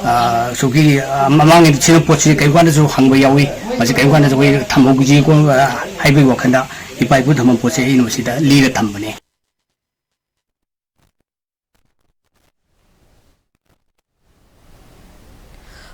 ꯑ, ꯁꯨꯒꯤ, ꯑ, ꯃꯃꯥꯡꯉꯩꯗ ꯁꯤꯅ ꯄꯣꯠꯁꯤ ꯀꯔꯤꯒꯨꯝ ꯀꯥꯟꯗꯁꯨ ꯍꯪꯕ ꯌꯥꯎꯏ, ꯃꯁꯤ ꯀꯔꯤꯒꯨꯝ ꯀꯥꯟꯗꯁꯨ ꯑꯩꯈꯣꯏ ꯊꯝꯍꯧꯁꯤꯀꯣ, ꯑ, ꯍꯥꯏꯕꯒꯤ ꯋꯥꯈꯜꯗ ꯏꯄꯥ ꯏꯄꯨ ꯊꯝꯐꯝ ꯄꯣꯠꯁꯦ ꯑꯩꯅ ꯃꯁꯤꯗ ꯂꯤꯔ ꯊꯝꯕꯅꯦ꯫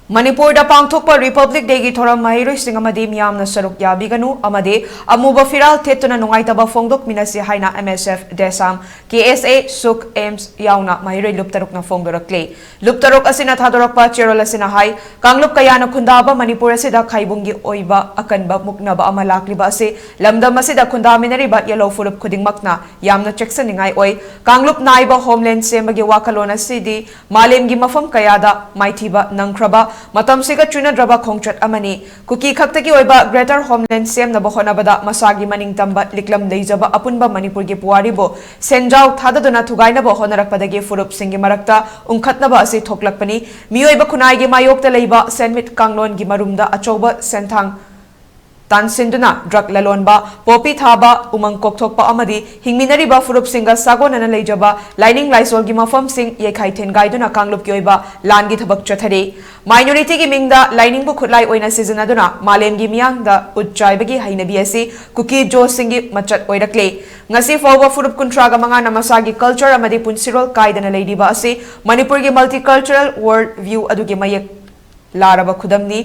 ꯃꯅꯤꯄꯨꯔꯗ ꯄꯥꯡꯊꯣꯛꯄ Republic Dayꯒꯤ ꯊꯧꯔꯝ ꯃꯍꯩꯔꯣꯏꯁꯤꯡ ꯑꯃꯗꯤ ꯃꯤꯌꯥꯝꯅ ꯁꯔꯨꯛ ꯌꯥꯕꯤꯒꯅꯨ ꯑꯃꯗꯤ ꯑꯃꯨꯕ ꯐꯤꯔꯥꯜ ꯊꯦꯠꯇꯨꯅ ꯅꯨꯡꯉꯥꯏꯇꯕ ꯐꯣꯡꯗꯣꯛꯃꯤꯟꯅꯁꯤ ꯍꯥꯏꯅ M S F, DESAM, K S A, SUK, AIMS ꯌꯥꯎꯅ ꯃꯍꯩꯔꯣꯏ ꯂꯨꯞ ꯇꯔꯨꯛꯅ ꯐꯣꯡꯗꯣꯔꯛꯂꯤ꯫ ꯂꯨꯞ ꯇꯔꯨꯛ ꯑꯁꯤꯅ ꯊꯥꯗꯣꯔꯛꯄ ꯆꯦꯔꯣꯜ ꯑꯁꯤꯅ ꯍꯥꯏ, ꯀꯥꯡꯂꯨꯞ ꯀꯌꯥꯅ ꯈꯨꯟꯗꯥꯕ ꯃꯅꯤꯄꯨꯔ ꯑꯁꯤꯗ ꯈꯥꯏꯕꯨꯡꯒꯤ ꯑꯣꯏꯕ ꯑꯀꯟꯕ ꯃꯨꯛꯅꯕ ꯑꯃ ꯂꯥꯛꯂꯤꯕ ꯑꯁꯤ ꯂꯝꯗꯝ ꯑꯁꯤꯗ ꯈꯨꯟꯗꯥꯃꯤꯟꯅꯔꯤꯕ ꯌꯦꯜꯍꯧ ꯐꯨꯔꯨꯞ ꯈꯨꯗꯤꯡꯃꯛꯅ ꯌꯥꯝꯅ ꯆꯦꯛꯁꯤꯟꯅꯤꯡꯉꯥꯏ ꯑꯣꯏ꯫ ꯀꯥꯡꯂꯨꯞ ꯅꯥꯏꯕ Homeland ꯁꯦꯝꯕꯒꯤ ꯋꯥꯈꯜꯂꯣꯟ ꯑꯁꯤꯗꯤ ꯃꯥꯂꯦꯝꯒꯤ ꯃꯐꯝ ꯀꯌꯥꯗ ꯃꯥꯏꯊꯤꯕ ꯅꯪꯈ꯭ꯔꯕ, ꯃꯇꯝꯁꯤꯒ ꯆꯨꯅꯗ꯭ꯔꯕ ꯈꯣꯡꯆꯠ ꯑꯃꯅꯤ꯫ ꯀꯨꯀꯤ ꯈꯛꯇꯒꯤ ꯑꯣꯏꯕ Greater Homeland ꯁꯦꯝꯅꯕ ꯍꯣꯠꯅꯕꯗ ꯃꯁꯥꯒꯤ ꯃꯅꯤꯡ ꯇꯝꯕ ꯂꯤꯛꯂꯝ ꯂꯩꯖꯕ ꯑꯄꯨꯟꯕ ꯃꯅꯤꯄꯨꯔꯒꯤ ꯄꯨꯋꯥꯔꯤꯕꯨ ꯁꯦꯟꯖꯥꯎ ꯊꯥꯗꯗꯨꯅ ꯊꯨꯒꯥꯏꯅꯕ ꯍꯣꯠꯅꯔꯛꯄꯗꯒꯤ ꯐꯨꯔꯨꯞꯁꯤꯡꯒꯤ ꯃꯔꯛꯇ ꯎꯪꯈꯠꯅꯕ ꯑꯁꯤ ꯊꯣꯛꯂꯛꯄꯅꯤ꯫ ꯃꯤꯑꯣꯏꯕ ꯈꯨꯟꯅꯥꯏꯒꯤ ꯃꯥꯌꯣꯛꯇ ꯂꯩꯕ ꯁꯦꯟꯃꯤꯠ ꯀꯥꯡꯂꯣꯟꯒꯤ ꯃꯔꯨꯝꯗ ꯑꯆꯧꯕ ꯁꯦꯟꯊꯥꯡ ꯇꯥꯟꯁꯤꯟꯗꯨꯅ drug ꯂꯂꯣꯟꯕ, poppy ꯊꯥꯕ, ꯎꯃꯪ ꯀꯣꯛꯊꯣꯛꯄ ꯑꯃꯗꯤ ꯍꯤꯡꯃꯤꯟꯅꯔꯤꯕ ꯐꯨꯔꯨꯞꯁꯤꯡꯒ ꯁꯥꯒꯣꯟꯅꯅ ꯂꯩꯖꯕ ꯂꯥꯏꯅꯤꯡ ꯂꯥꯏꯁꯣꯜꯒꯤ ꯃꯐꯝꯁꯤꯡ ꯌꯩꯈꯥꯏ ꯊꯤꯟꯒꯥꯏꯗꯨꯅ ꯀꯥꯡꯂꯨꯞꯀꯤ ꯑꯣꯏꯕ ꯂꯥꯟꯒꯤ ꯊꯕꯛ ꯆꯠꯊꯔꯤ꯫ Minorityꯒꯤ ꯃꯤꯡꯗ ꯂꯥꯏꯅꯤꯡꯕꯨ ꯈꯨꯠꯂꯥꯏ ꯑꯣꯏꯅ ꯁꯤꯖꯤꯟꯅꯗꯨꯅ ꯃꯥꯂꯦꯝꯒꯤ ꯃꯤꯌꯥꯝꯗ ꯎꯠ ꯆꯥꯏꯕꯒꯤ ꯍꯩꯅꯕꯤ ꯑꯁꯤ ꯀꯨꯀꯤ ꯖꯣꯁꯤꯡꯒꯤ ꯃꯆꯠ ꯑꯣꯏꯔꯛꯂꯤ꯫ ꯉꯁꯤ ꯐꯥꯎꯕ ꯐꯨꯔꯨꯞ ꯀꯨꯟꯊ꯭ꯔꯥꯒ ꯃꯉꯥꯅ ꯃꯁꯥꯒꯤ culture ꯑꯃꯗꯤ ꯄꯨꯟꯁꯤꯔꯣꯜ ꯀꯥꯏꯗꯅ ꯂꯩꯔꯤꯕ ꯑꯁꯤ ꯃꯅꯤꯄꯨꯔꯒꯤ multicultural world view ꯑꯗꯨꯒꯤ ꯃꯌꯦꯛ ꯂꯥꯔꯕ ꯈꯨꯗꯝꯅꯤ꯫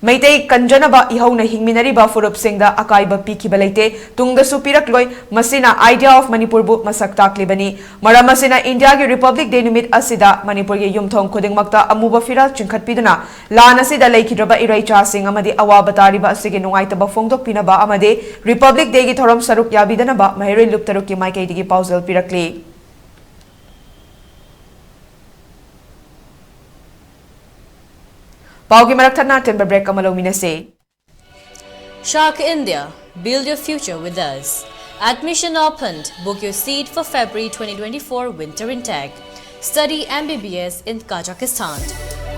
ꯃꯩꯇꯩ ꯀꯟꯖꯅꯕ ꯏꯍꯧꯅ ꯍꯤꯡꯃꯤꯟꯅꯔꯤꯕ ꯐꯨꯔꯨꯞꯁꯤꯡꯗ ꯑꯀꯥꯏꯕ ꯄꯤꯈꯤꯕ ꯂꯩꯇꯦ, ꯇꯨꯡꯗꯁꯨ ꯄꯤꯔꯛꯂꯣꯏ꯫ ꯃꯁꯤꯅ Idea of ꯃꯅꯤꯄꯨꯔꯕꯨ ꯃꯁꯛ ꯇꯥꯛꯂꯤꯕꯅꯤ꯫ ꯃꯔꯝ ꯑꯁꯤꯅ Indiaꯒꯤ Republic Day ꯅꯨꯃꯤꯠ ꯑꯁꯤꯗ ꯃꯅꯤꯄꯨꯔꯒꯤ ꯌꯨꯝꯊꯣꯡ ꯈꯨꯗꯤꯡꯃꯛꯇ ꯑꯃꯨꯕ ꯐꯤꯔꯥꯜ ꯆꯤꯡꯈꯠꯄꯤꯗꯨꯅ ꯂꯥꯟ ꯑꯁꯤꯗ ꯂꯩꯈꯤꯗ꯭ꯔꯕ ꯏꯔꯩꯆꯥꯁꯤꯡ ꯑꯃꯗꯤ ꯑꯋꯥꯕ ꯇꯥꯔꯤꯕ ꯑꯁꯤꯒꯤ ꯅꯨꯡꯉꯥꯏꯇꯕ ꯐꯣꯡꯗꯣꯛꯄꯤꯅꯕ ꯑꯃꯗꯤ Republic Dayꯒꯤ ꯊꯧꯔꯝ ꯁꯔꯨꯛ ꯌꯥꯕꯤꯗꯅꯕ ꯃꯍꯩꯔꯣꯏ ꯂꯨꯞ ꯇꯔꯨꯛꯀꯤ ꯃꯥꯏꯀꯩꯗꯒꯤ ꯄꯥꯎꯖꯦꯜ ꯄꯤꯔꯛꯂꯤ꯫ ꯄꯥꯎꯒꯤ ꯃꯔꯛ ꯊꯠꯅ ꯑꯇꯦꯟꯕ break ꯑꯃ ꯂꯧꯃꯤꯟꯅꯁꯦ꯫ Shark India, build your future with us. Admission opened. Book your seat for February twenty twenty-four winter intake. Study M B B S in Kazakhstan.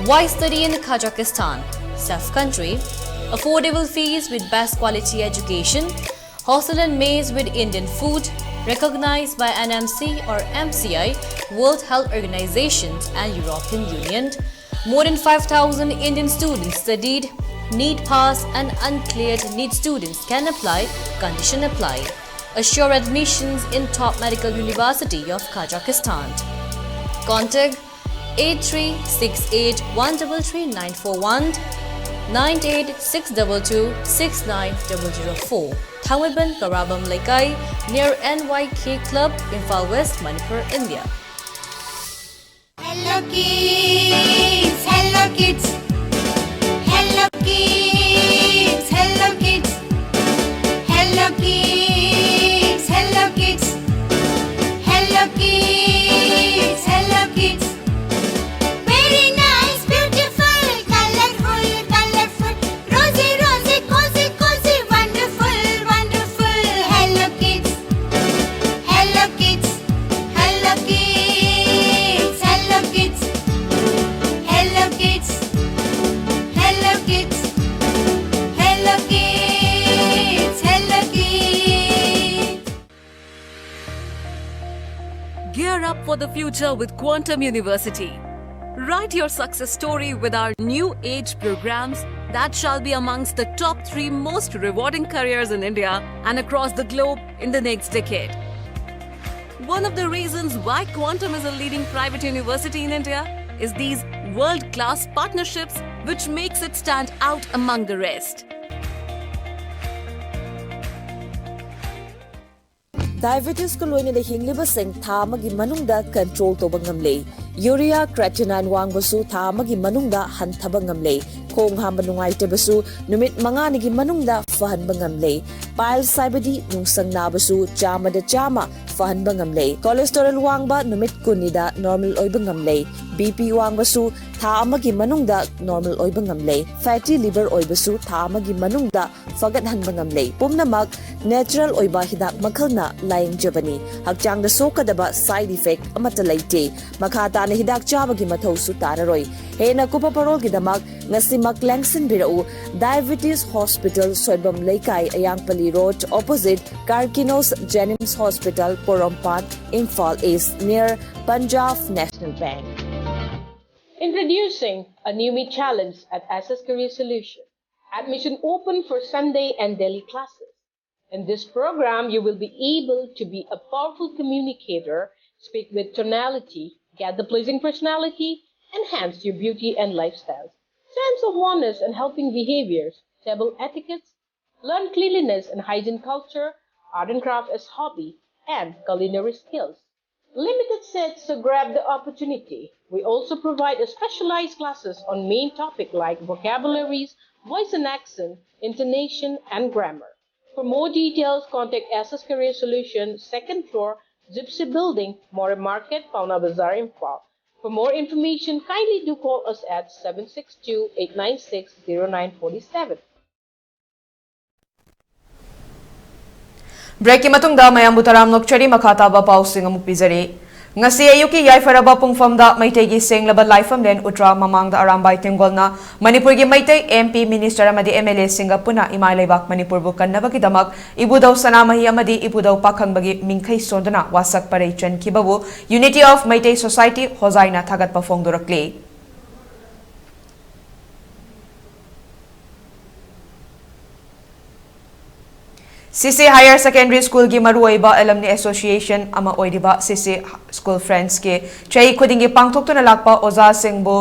Why study in Kazakhstan? Safe country, affordable fees with best quality education, hostel and mess with Indian food, recognized by N M C or M C I, World Health Organization and European Union. More than five thousand Indian students studied. NEET pass and uncleared NEET students can apply. Condition apply. Assure admissions in top medical university of Kazakhstan. Contact eight three six eight one three three nine four one, nine eight six two two six nine double zero four. Thangmeiban Karabam Leikai, near N Y K Club, Imphal West, Manipur, India. Hello kids, hello kids, hello kids, hello kids, hello kids, hello kids, hello kids, hello kids. Very nice, beautiful, colorful, colorful, rosy, rosy, cozy, cozy, wonderful, wonderful. Hello kids, hello kids, hello kids, hello kids, hello kids, hello kids, hello kids, hello kids. Gear up for the future with Quantum University. Write your success story with our new age programs that shall be amongst the top three most rewarding careers in India and across the globe in the next decade. One of the reasons why Quantum is a leading private university in India is these world-class partnerships, which makes it stand out among the rest. Diabetes ka loinada hinglibasing tha amagi manungda control toba ngamlei. Urea creatinine wangbasu tha amagi manungda hanthaba ngamlei. Khong hamba nungaitabasu numit manganigi manungda fahanba ngamlei. Piles haibadi nungsang nabasu chamada chama fahanba ngamlei. Cholesterol wangba numit kunnida normal oiba ngamlei. B P wangbasu tha amagi manungda normal oiba ngamlei. Fatty liver oibasu tha amagi manungda fagathanba ngamlei. Pumnamak natural oiba hidak makhalna layingjabani. Hakchangda sokadaba side effect amata leite. Makha tana hidak chabagi mathausu tararoi. Hena kupa parolgidamak ngasimak lengsinbirau Diabetes Hospital, Soibam Leikai, Ayangpali Road, opposite Karkinos Jennings Hospital, Porompat, Imphal East, near Punjab National Bank. Introducing a new me challenge at S S Career Solution. Admission open for Sunday and Delhi classes. In this program, you will be able to be a powerful communicator, speak with tonality, get the pleasing personality, enhance your beauty and lifestyle. Sense of oneness and helping behaviors, table etiquettes, learn cleanliness and hygiene culture, art and craft as hobby, and culinary skills. Limited seats, so grab the opportunity. We also provide a specialized classes on main topic like vocabularies, voice and accent, intonation, and grammar. For more details, contact S S Career Solution, second floor, Gypsy Building, More Market, Paona Bazaar, Imphal. For more information, kindly do call us at seven six two, eight nine six, zero nine forty-seven. Breakꯀꯤ ꯃꯇꯨꯡꯗ ꯃꯌꯥꯝꯕꯨ ꯇꯔꯥꯝꯅ ꯑꯣꯛꯆꯔꯤ꯫ ꯃꯈꯥ ꯇꯥꯕ ꯄꯥꯎꯁꯤꯡ ꯑꯃꯨꯛ ꯄꯤꯖꯔꯤ꯫ ꯉꯁꯤ ꯑꯌꯨꯛꯀꯤ ꯌꯥꯏꯐꯔꯕ ꯄꯨꯡꯐꯝꯗ ꯃꯩꯇꯩꯒꯤ ꯁꯦꯡꯂꯕ ꯂꯥꯏꯐꯝꯂꯦꯟ ꯎꯇ꯭ꯔꯥ ꯃꯃꯥꯡꯗ ꯑꯔꯥꯝꯕꯥꯏ ꯇꯦꯡꯒꯣꯜꯅ ꯃꯅꯤꯄꯨꯔꯒꯤ ꯃꯩꯇꯩ M P, minister ꯑꯃꯗꯤ M L A ꯁꯤꯡꯒ ꯄꯨꯟꯅ ꯏꯃꯥ ꯂꯩꯕꯥꯛ ꯃꯅꯤꯄꯨꯔꯕꯨ ꯀꯟꯅꯕꯒꯤꯗꯃꯛ ꯏꯕꯨꯙꯧ ꯁꯅꯥꯃꯍꯤ ꯑꯃꯗꯤ ꯏꯕꯨꯙꯧ ꯄꯥꯈꯪꯕꯒꯤ ꯃꯤꯡꯈꯩ ꯁꯣꯟꯗꯨꯅ ꯋꯥꯁꯛ ꯄꯔꯩ ꯆꯟꯈꯤꯕꯕꯨ Unity of Meitei Society ꯍꯣꯖꯥꯏꯅ ꯊꯥꯒꯠꯄ ꯐꯣꯡꯗꯣꯔꯛꯂꯤ꯫ C C Higher Secondary Schoolꯒꯤ ꯃꯔꯨꯑꯣꯏꯕ alumni association ꯑꯃ ꯑꯣꯏꯔꯤꯕ C C School Friendsꯀꯤ ꯆꯍꯤ ꯈꯨꯗꯤꯡꯒꯤ ꯄꯥꯡꯊꯣꯛꯇꯨꯅ ꯂꯥꯛꯄ ꯑꯣꯖꯥꯁꯤꯡꯕꯨ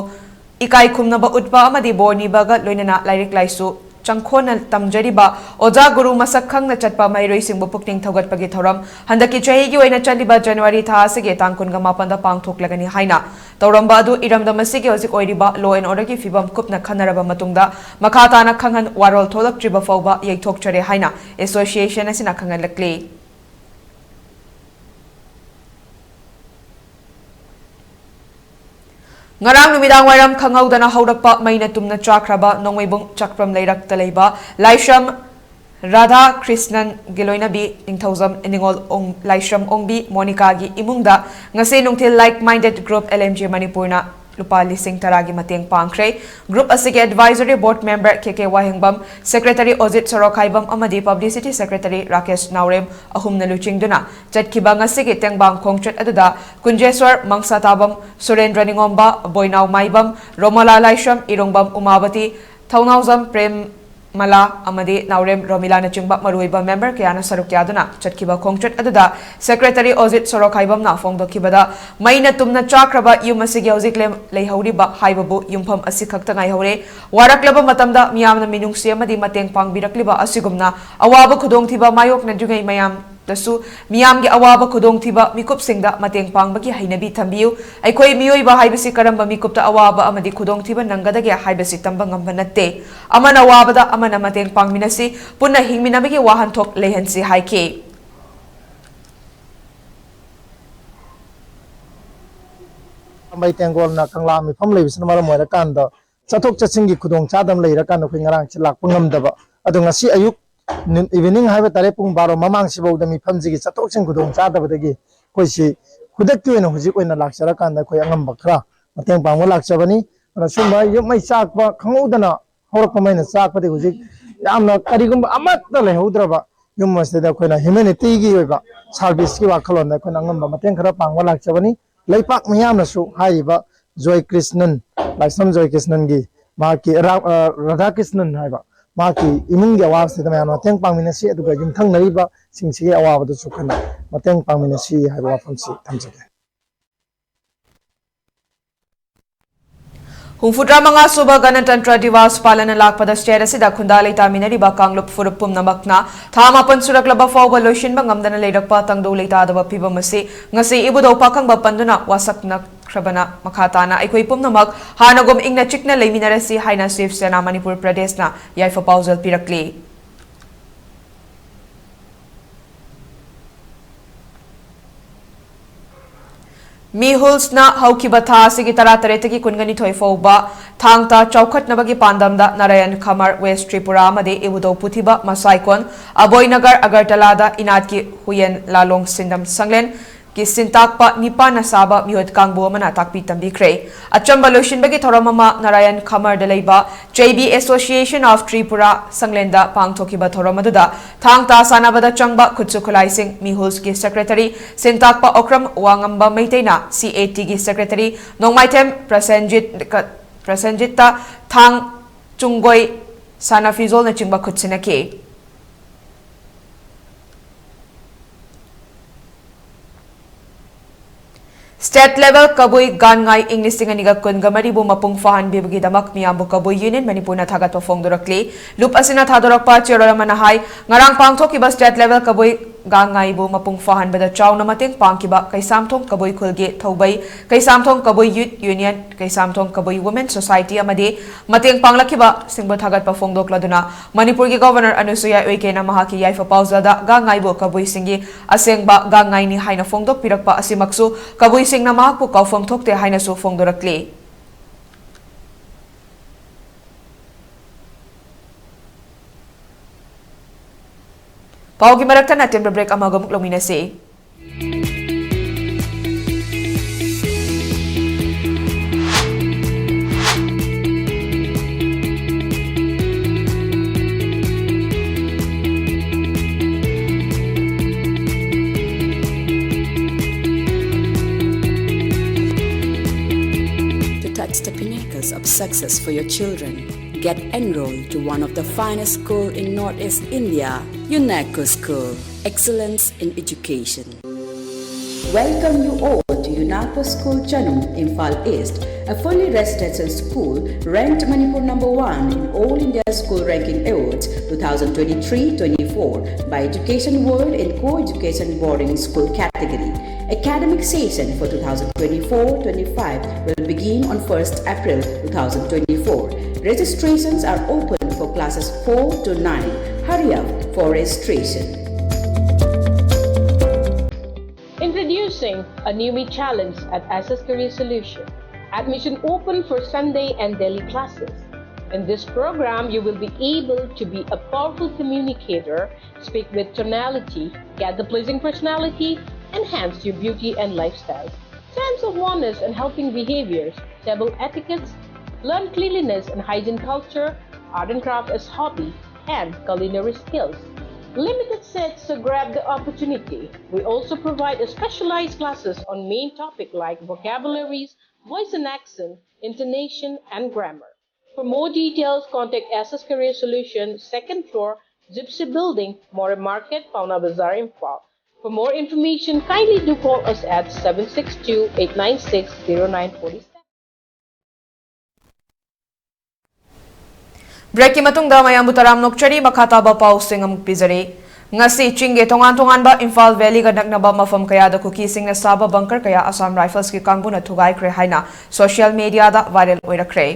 ꯏꯀꯥꯏ ꯈꯨꯝꯅꯕ ꯎꯠꯄ ꯑꯃꯗꯤ ꯕꯣꯔ ꯅꯤꯕꯒ ꯂꯣꯏꯅꯅ ꯂꯥꯏꯔꯤꯛ ꯂꯥꯏꯁꯨ ꯆꯪꯈꯣꯟꯅ ꯇꯝꯖꯔꯤꯕ ꯑꯣꯖꯥ ꯒꯨꯔꯨ ꯃꯁꯛ ꯈꯪꯅ ꯆꯠꯄ ꯃꯍꯩꯔꯣꯏꯁꯤꯡꯕꯨ ꯄꯨꯛꯅꯤꯡ ꯊꯧꯒꯠꯄꯒꯤ ꯊꯧꯔꯝ ꯍꯟꯗꯛꯀꯤ ꯆꯍꯤꯒꯤ ꯑꯣꯏꯅ ꯆꯠꯂꯤꯕ January ꯊꯥ ꯑꯁꯤꯒꯤ ꯇꯥꯡ ꯀꯨꯟꯒ ꯃꯥꯄꯟꯗ ꯄꯥꯡꯊꯣꯛꯂꯒꯅꯤ ꯍꯥꯏꯅ ꯇꯧꯔꯝꯕ ꯑꯗꯨ ꯏꯔꯝꯗꯝ ꯑꯁꯤꯒꯤ ꯍꯧꯖꯤꯛ ꯑꯣꯏꯔꯤꯕ law and orderꯒꯤ ꯐꯤꯕꯝ ꯀꯨꯞꯅ ꯈꯟꯅꯔꯕ ꯃꯇꯨꯡꯗ ꯃꯈꯥ ꯇꯥꯅ ꯈꯪꯍꯟ ꯋꯥꯔꯣꯜ ꯊꯣꯛꯂꯛꯇ꯭ꯔꯤꯕ ꯐꯥꯎꯕ ꯌꯩꯊꯣꯛꯆꯔꯦ ꯍꯥꯏꯅ association ꯑꯁꯤꯅ ꯈꯪꯍꯜꯂꯛꯂꯤ꯫ ꯉꯔꯥꯡ ꯅꯨꯃꯤꯗꯥꯡ ꯋꯥꯏꯔꯝ ꯈꯪꯍꯧꯗꯅ ꯍꯧꯔꯛꯄ ꯃꯩꯅ ꯇꯨꯝꯅ ꯆꯥꯈ꯭ꯔꯕ ꯅꯣꯡꯃꯩꯕꯨꯡ ꯆꯥꯛꯄ꯭ꯔꯝ ꯂꯩꯔꯛꯇ ꯂꯩꯕ ꯂꯥꯏꯁ꯭ꯔꯝ ꯔꯥꯙꯥ ꯀ꯭ꯔꯤꯁꯅꯟꯒꯤ ꯂꯣꯏꯅꯕꯤ ꯅꯤꯡꯊꯧꯖꯝ ꯅꯤꯉꯣꯜ ꯑꯣꯡ-, ꯂꯥꯏꯁ꯭ꯔꯝ ꯑꯣꯡꯕꯤ ꯃꯣꯅꯤꯀꯥꯒꯤ ꯏꯃꯨꯡꯗ ꯉꯁꯤ ꯅꯨꯡꯊꯤꯜ like minded group L M G ꯃꯅꯤꯄꯨꯔꯅ ꯂꯨꯄꯥ ꯂꯤꯁꯤꯡ ꯇꯔꯥꯒꯤ ꯃꯇꯦꯡ ꯄꯥꯡꯈ꯭ꯔꯦ꯫ Group ꯑꯁꯤꯒꯤ advisory board member K K ꯋꯥꯍꯦꯡꯕꯝ, secretary ꯑꯣꯖꯤꯠ ꯁꯣꯔꯣꯛꯈꯥꯏꯕꯝ ꯑꯃꯗꯤ publicity secretary ꯔꯥꯀꯦꯁ ꯅꯥꯎꯔꯦꯝ ꯑꯍꯨꯝꯅ ꯂꯨꯆꯤꯡꯗꯨꯅ ꯆꯠꯈꯤꯕ ꯉꯁꯤꯒꯤ ꯇꯦꯡꯕꯥꯡ ꯈꯣꯡꯆꯠ ꯑꯗꯨꯗ ꯀꯨꯟꯖꯦꯁ꯭ꯋꯔ ꯃꯪꯁꯥꯇꯥꯕꯝ, ꯁꯨꯔꯦꯟꯗ꯭ꯔ ꯅꯤꯉꯣꯝꯕ, ꯕꯣꯏꯅꯥꯎ ꯃꯥꯏꯕꯝ, ꯔꯣꯃꯣꯂꯥ ꯂꯥꯏꯁ꯭ꯔꯝ, ꯏꯔꯣꯡꯕꯝ ꯎꯃꯥꯕꯇꯤ, ꯊꯧꯅꯥꯎꯖꯝ ꯄ꯭ꯔꯦꯝ ꯃꯂꯥ ꯑꯃꯗꯤ ꯅꯥꯎꯔꯦꯝ ꯔꯣꯃꯤꯂꯥꯅꯆꯤꯡꯕ ꯃꯔꯨꯑꯣꯏꯕ ꯃꯦꯝꯕꯔ ꯀꯌꯥꯅ ꯁꯔꯨꯛ ꯌꯥꯗꯨꯅ ꯆꯠꯈꯤꯕ ꯈꯣꯡꯆꯠ ꯑꯗꯨꯗ ꯁꯦꯀ꯭ꯔꯦꯇꯔꯤ ꯑꯣꯖꯤꯠ ꯁꯣꯔꯣꯈꯥꯏꯕꯝꯅ ꯐꯣꯡꯗꯣꯛꯈꯤꯕꯗ, ꯃꯩꯅ ꯇꯨꯝꯅ ꯆꯥꯈ꯭ꯔꯕ ꯌꯨꯝ ꯑꯁꯤꯒꯤ ꯍꯧꯖꯤꯛ ꯂꯦꯝ-, ꯂꯩꯍꯧꯔꯤꯕ ꯍꯥꯏꯕꯕꯨ ꯌꯨꯝꯐꯝ ꯑꯁꯤꯈꯛꯇ ꯉꯥꯏꯍꯧꯔꯦ꯫ ꯋꯥꯔꯛꯂꯕ ꯃꯇꯝꯗ ꯃꯤꯌꯥꯝꯅ ꯃꯤꯅꯨꯡꯁꯤ ꯑꯃꯗꯤ ꯃꯇꯦꯡ ꯄꯥꯡꯕꯤꯔꯛꯂꯤꯕ ꯑꯁꯤꯒꯨꯝꯅ ꯑꯋꯥꯕ ꯈꯨꯗꯣꯡꯊꯤꯕ ꯃꯥꯌꯣꯛꯅꯗ꯭ꯔꯤꯉꯩ ꯃꯌꯥꯝꯗꯁꯨ ꯃꯤꯌꯥꯝꯒꯤ ꯑꯋꯥꯕ ꯈꯨꯗꯣꯡꯊꯤꯕ ꯃꯤꯀꯨꯞꯁꯤꯡꯗ ꯃꯇꯦꯡ ꯄꯥꯡꯕꯒꯤ ꯍꯩꯅꯕꯤ ꯊꯝꯕꯤꯌꯨ꯫ ꯑꯩꯈꯣꯏ ꯃꯤꯑꯣꯏꯕ ꯍꯥꯏꯕꯁꯤ ꯀꯔꯝꯕ ꯃꯤꯀꯨꯞꯇ ꯑꯋꯥꯕ ꯑꯃꯗꯤ ꯈꯨꯗꯣꯡꯊꯤꯕ ꯅꯪꯒꯗꯒꯦ ꯍꯥꯏꯕꯁꯤ ꯇꯝꯕ ꯉꯝꯕ ꯅꯠꯇꯦ꯫ ꯑꯃꯅ ꯋꯥꯕꯗ ꯑꯃꯅ ꯃꯇꯦꯡ ꯄꯥꯡꯃꯤꯟꯅꯁꯤ, ꯄꯨꯟꯅ ꯍꯤꯡꯃꯤꯟꯅꯕꯒꯤ ꯋꯥꯍꯟꯊꯣꯛ ꯂꯩꯍꯟꯁꯤ ꯍꯥꯏꯈꯤ꯫ ꯃꯩ ꯇꯦꯡꯒꯣꯜꯅ ꯀꯪꯂꯥ ꯃꯤꯐꯝ ꯂꯩꯕꯁꯤꯅ ꯃꯔꯝ ꯑꯣꯏꯔꯀꯥꯟꯗ ꯆꯠꯊꯣꯛ ꯆꯠꯁꯤꯟꯒꯤ ꯈꯨꯗꯣꯡꯆꯥꯗꯕ ꯂꯩꯔꯀꯥꯟꯗ ꯑꯩꯈꯣꯏ ꯉꯔꯥꯡꯁꯦ ꯂꯥꯛꯄ ꯉꯝꯗꯕ꯫ ꯑꯗꯣ ꯉꯁꯤ ꯑꯌꯨꯛ ꯅꯨ-, evening ꯍꯥꯏꯕ ꯇꯥꯔꯦ, ꯄꯨꯡ ꯕꯥꯔꯣ ꯃꯃꯥꯡꯁꯤꯐꯥꯎꯗ ꯃꯤꯐꯝꯁꯤꯒꯤ ꯆꯠꯊꯣꯛ ꯆꯠꯁꯤꯟ ꯈꯨꯗꯣꯡꯆꯥꯗꯕꯗꯒꯤ ꯑꯩꯈꯣꯏꯁꯤ ꯈꯨꯗꯛꯀꯤ ꯑꯣꯏꯅ ꯍꯧꯖꯤꯛ ꯑꯣꯏꯅ ꯂꯥꯛꯆꯔꯀꯥꯟꯗ ꯑꯩꯈꯣꯏ ꯑꯉꯝꯕ ꯈꯔ ꯃꯇꯦꯡ ꯄꯥꯡꯕ ꯂꯥꯛꯆꯕꯅꯤ꯫ ꯑꯗꯨꯅ ꯁꯨꯝꯕ ꯌꯨꯝ ꯃꯩ ꯆꯥꯛꯄ ꯈꯪꯍꯧꯗꯅ ꯍꯧꯔꯛꯄ ꯃꯩꯅ ꯆꯥꯛꯄꯗꯒꯤ ꯍꯧꯖꯤꯛ ꯌꯥꯝꯅ ꯀꯔꯤꯒꯨꯝꯕ ꯑꯃꯠꯇ ꯂꯩꯍꯧꯗ꯭ꯔꯕ ꯌꯨꯝ ꯑꯁꯤꯗ ꯑꯩꯈꯣꯏꯅ humanityꯒꯤ ꯑꯣꯏꯕ serviceꯀꯤ ꯋꯥꯈꯜꯂꯣꯟꯗ ꯑꯩꯈꯣꯏꯅ ꯑꯉꯝꯕ ꯃꯇꯦꯡ ꯈꯔ ꯄꯥꯡꯕ ꯂꯥꯛꯆꯕꯅꯤ꯫ ꯂꯩꯄꯥꯛ ꯃꯤꯌꯥꯝꯅꯁꯨ ꯍꯥꯏꯔꯤꯕ ꯖꯣꯏ ꯀ꯭ꯔꯤꯁꯅꯟ, ꯂꯥꯏꯁ꯭ꯔꯝ ꯖꯣꯏ ꯀ꯭ꯔꯤꯁꯅꯟꯒꯤ ꯃꯍꯥꯛꯀꯤ ꯔꯥ-, ꯑ, ꯔꯥꯙꯥ ꯀ꯭ꯔꯤꯁꯅꯟ ꯍꯥꯏꯕ ꯃꯍꯥꯛꯀꯤ ꯏꯃꯨꯡꯒꯤ ꯑꯋꯥꯕꯁꯤꯗ ꯃꯌꯥꯝꯅ ꯃꯇꯦꯡ ꯄꯥꯡꯃꯤꯟꯅꯁꯤ, ꯑꯗꯨꯒ ꯌꯨꯝꯊꯪꯅꯔꯤꯕꯁꯤꯡꯁꯤꯒꯤ ꯑꯋꯥꯕꯗꯨꯁꯨ ꯑꯩꯈꯣꯏꯅ ꯃꯇꯦꯡ ꯄꯥꯡꯃꯤꯟꯅꯁꯤ ꯍꯥꯏꯕ ꯋꯥꯐꯝꯁꯤ ꯊꯝꯖꯒꯦ꯫ ꯍꯨꯝꯐꯨꯇꯔꯥ ꯃꯉꯥ ꯁꯨꯕ ꯒꯅꯇꯟꯇ꯭ꯔ ꯗꯤꯋꯥꯁ ꯄꯥꯂꯟꯅ ꯂꯥꯛꯄꯗ ꯁ꯭ꯇꯦꯠ ꯑꯁꯤꯗ ꯈꯨꯟꯗꯥ ꯂꯩꯇꯥꯃꯤꯟꯅꯔꯤꯕ ꯀꯥꯡꯂꯨꯞ ꯐꯨꯔꯨꯞ ꯄꯨꯝꯅꯃꯛꯅ ꯊꯥ ꯃꯥꯄꯟ ꯁꯨꯔꯛꯂꯕ ꯐꯥꯎꯕ ꯂꯣꯏꯁꯤꯟꯕ ꯉꯝꯗꯅ ꯂꯩꯔꯛꯄ ꯇꯪꯗꯨ ꯂꯩꯇꯥꯗꯕ ꯐꯤꯕꯝ ꯑꯁꯤ ꯉꯁꯤ ꯏꯕꯨꯙꯧ ꯄꯥꯈꯪꯕ ꯄꯟꯗꯨꯅ ꯋꯥꯁꯛꯅꯈ꯭ꯔꯕꯅ ꯃꯈꯥ ꯇꯥꯅ ꯑꯩꯈꯣꯏ ꯄꯨꯝꯅꯃꯛ ꯍꯥꯟꯅꯒꯨꯝ ꯏꯪꯅ ꯆꯤꯛꯅ ꯂꯩꯃꯤꯟꯅꯔꯁꯤ ꯍꯥꯏꯅ ꯁꯤꯕ ꯁꯦꯅꯥ ꯃꯅꯤꯄꯨꯔ ꯄ꯭ꯔꯗꯦꯁꯅ ꯌꯥꯏꯐ ꯄꯥꯎꯖꯦꯜ ꯄꯤꯔꯛꯂꯤ꯫ ꯃꯤꯍꯨꯜꯁꯅ ꯍꯧꯈꯤꯕ ꯊꯥ ꯑꯁꯤꯒꯤ ꯇꯔꯥꯇꯔꯦꯠꯇꯒꯤ ꯀꯨꯟꯒꯅꯤꯊꯣꯏ ꯐꯥꯎꯕ ꯊꯥꯡ ꯇꯥ ꯆꯥꯎꯈꯠꯅꯕꯒꯤ ꯄꯥꯟꯗꯝꯗ ꯅꯥꯔꯥꯌꯟ ꯈꯃꯔ ꯋꯦꯁ ꯇ꯭ꯔꯤꯄꯨꯔꯥ ꯑꯃꯗꯤ ꯏꯕꯨꯙꯧ ꯄꯨꯊꯤꯕ ꯃꯁꯥꯏꯀꯣꯟ ꯑꯕꯣꯏꯅꯒꯔ ꯑꯒꯔꯇꯂꯥꯗ ꯏꯅꯥꯠꯀꯤ ꯍꯨꯌꯦꯟ ꯂꯥꯂꯣꯡ ꯁꯤꯟꯗꯝ ꯁꯪꯂꯦꯟꯒꯤ ꯁꯤꯟꯇꯥꯛꯄ ꯅꯤꯄꯥꯟꯅ ꯁꯥꯕ ꯃꯤꯍꯨꯠ ꯀꯥꯡꯕꯨ ꯑꯃꯅ ꯇꯥꯛꯄꯤ ꯇꯝꯕꯤꯈ꯭ꯔꯦ꯫ ꯑꯆꯝꯕ ꯂꯣꯏꯁꯤꯟꯕꯒꯤ ꯊꯧꯔꯝ ꯑꯃ ꯅꯥꯔꯥꯌꯟ ꯈꯃꯔꯗ ꯂꯩꯕ ꯆꯩꯕꯤ Association of Tripura ꯁꯪꯂꯦꯟꯗ ꯄꯥꯡꯊꯣꯛꯈꯤꯕ ꯊꯧꯔꯝ ꯑꯗꯨꯗ ꯊꯥꯡ ꯇꯥ ꯁꯥꯟꯅꯕꯗ ꯆꯪꯕ ꯈꯨꯠꯁꯨ ꯈꯨꯠꯂꯥꯏꯁꯤꯡ ꯃꯤꯍꯨꯜꯁꯀꯤ ꯁꯦꯀ꯭ꯔꯦꯇꯔꯤ ꯁꯤꯟꯇꯥꯛꯄ ꯑꯣꯀ꯭ꯔꯝ ꯋꯥꯉꯝꯕ ꯃꯩꯇꯩꯅ, CATꯒꯤ ꯁꯦꯀ꯭ꯔꯦꯇꯔꯤ ꯅꯣꯡꯃꯥꯏꯊꯦꯝ ꯄ꯭ꯔꯁꯦꯟꯖꯤꯠ-, ꯄ꯭ꯔꯁꯦꯟꯖꯤꯠꯇ ꯊꯥꯡ ꯆꯨꯡꯒꯣꯏ ꯁꯅꯥ ꯐꯤꯖꯣꯜꯅꯆꯤꯡꯕ ꯈꯨꯠꯁꯤꯟꯅꯈꯤ꯫ State level ꯀꯕꯨꯏ ꯒꯥꯟ ꯉꯥꯏ ꯏꯪ ꯂꯤꯁꯤꯡ ꯑꯅꯤꯒ ꯀꯨꯟꯒ ꯃꯔꯤꯕꯨ ꯃꯄꯨꯡ ꯐꯥꯍꯟꯕꯤꯕꯒꯤꯗꯃꯛ ꯃꯤꯌꯥꯝꯕꯨ ꯀꯕꯨꯏ ꯌꯨꯅꯤꯌꯟ ꯃꯅꯤꯄꯨꯔꯅ ꯊꯥꯒꯠꯄ ꯐꯣꯡꯗꯣꯔꯛꯂꯤ꯫ ꯂꯨꯞ ꯑꯁꯤꯅ ꯊꯥꯗꯣꯔꯛꯄ ꯆꯦꯔꯣꯜ ꯑꯃꯅ ꯍꯥꯏ, ꯉꯔꯥꯡ ꯄꯥꯡꯊꯣꯛꯈꯤꯕ state level ꯀꯕꯨꯏ ꯒꯥꯟ ꯉꯥꯏꯕꯨ ꯃꯄꯨꯡ ꯐꯥꯍꯟꯕꯗ ꯆꯥꯎꯅ ꯃꯇꯦꯡ ꯄꯥꯡꯈꯤꯕ ꯀꯩꯁꯥꯝꯊꯣꯡ ꯀꯕꯨꯏ ꯈꯨꯜꯒꯤ ꯊꯧꯕꯩ, ꯀꯩꯁꯥꯝꯊꯣꯡ ꯀꯕꯨꯏ ꯌꯨꯠ ꯌꯨꯅꯤꯌꯟ, ꯀꯩꯁꯥꯝꯊꯣꯡ ꯀꯕꯨꯏ ꯋꯨꯃꯦꯟ ꯁꯣꯁꯥꯏꯇꯤ ꯑꯃꯗꯤ ꯃꯇꯦꯡ ꯄꯥꯡꯂꯛꯈꯤꯕꯁꯤꯡꯕꯨ ꯊꯥꯒꯠꯄ ꯐꯣꯡꯗꯣꯛꯂꯗꯨꯅ ꯃꯅꯤꯄꯨꯔꯒꯤ ꯒꯣꯚꯔꯅꯔ ꯑꯅꯨꯁꯨꯌꯥ ꯎꯏꯀꯦꯅ ꯃꯍꯥꯛꯀꯤ ꯌꯥꯏꯐ ꯄꯥꯎꯖꯦꯜꯗ ꯒꯥꯟ ꯉꯥꯏꯕꯨ ꯀꯕꯨꯏꯁꯤꯡꯒꯤ ꯑꯁꯦꯡꯕ ꯒꯥꯟ ꯉꯥꯏꯅꯤ ꯍꯥꯏꯅ ꯐꯣꯡꯗꯣꯛꯄꯤꯔꯛꯄ ꯑꯁꯤꯃꯛꯁꯨ ꯀꯕꯨꯏꯁꯤꯡꯅ ꯃꯍꯥꯛꯄꯨ ꯀꯥꯎꯐꯝ ꯊꯣꯛꯇꯦ ꯍꯥꯏꯅꯁꯨ ꯐꯣꯡꯗꯣꯔꯛꯂꯤ꯫ ꯄꯥꯎꯒꯤ ꯃꯔꯛꯇ ꯅꯠꯇꯦꯟꯕ break ꯑꯃꯒ ꯑꯃꯨꯛ ꯂꯧꯃꯤꯟꯅꯁꯤ꯫ To touch the pinnacles of success for your children, get enrolled to one of the finest school in Northeast India, UNESCO School, Excellence in Education. Welcome you all to UNESCO School Chanum, Imphal East, a fully residential school ranked Manipur number one in All India School Ranking Awards two thousand twenty-three twenty-four by Education World in Co-Education Boarding School category. Academic session for two thousand twenty-four twenty-five will begin on first April two thousand twenty-four. Registrations are open for classes four to nine. Hurry up for registration. Introducing a new me challenge at S S Career Solution. Admission open for Sunday and daily classes. In this program, you will be able to be a powerful communicator, speak with tonality, get the pleasing personality, enhance your beauty and lifestyle. Sense of oneness and helping behaviors, table etiquettes, learn cleanliness and hygiene culture, art and craft as hobby, and culinary skills. Limited seats, so grab the opportunity. We also provide a specialized classes on main topic like vocabularies, voice and accent, intonation, and grammar. For more details, contact S S Career Solution, second floor, Gypsy Building, More Market, Paona Bazar, Imphal. For more information, kindly do call us at seven six two, eight nine six, zero nine four seven. Breakꯀꯤ ꯃꯇꯨꯡꯗ ꯃꯌꯥꯝꯕꯨ ꯇꯔꯥꯝꯅ ꯑꯣꯛꯆꯔꯤ꯫ ꯃꯈꯥ ꯇꯥꯕ ꯄꯥꯎꯁꯤꯡ ꯑꯃꯨꯛ ꯄꯤꯖꯔꯤ꯫ ꯉꯁꯤ ꯆꯤꯡꯒꯤ ꯇꯣꯉꯥꯟ ꯇꯣꯉꯥꯟꯕ ꯏꯝꯐꯥꯜ ꯚꯦꯂꯤꯒ ꯅꯛꯅꯕ ꯃꯐꯝ ꯀꯌꯥꯗ ꯀꯨꯀꯤꯁꯤꯡꯅ ꯁꯥꯕ bunker ꯀꯌꯥ ꯑꯁꯥꯝ ꯔꯥꯏꯐꯜꯁꯀꯤ ꯀꯥꯡꯕꯨꯅ ꯊꯨꯒꯥꯏꯈ꯭ꯔꯦ ꯍꯥꯏꯅ social mediaꯗ viral ꯑꯣꯏꯔꯛꯈ꯭ꯔꯦ꯫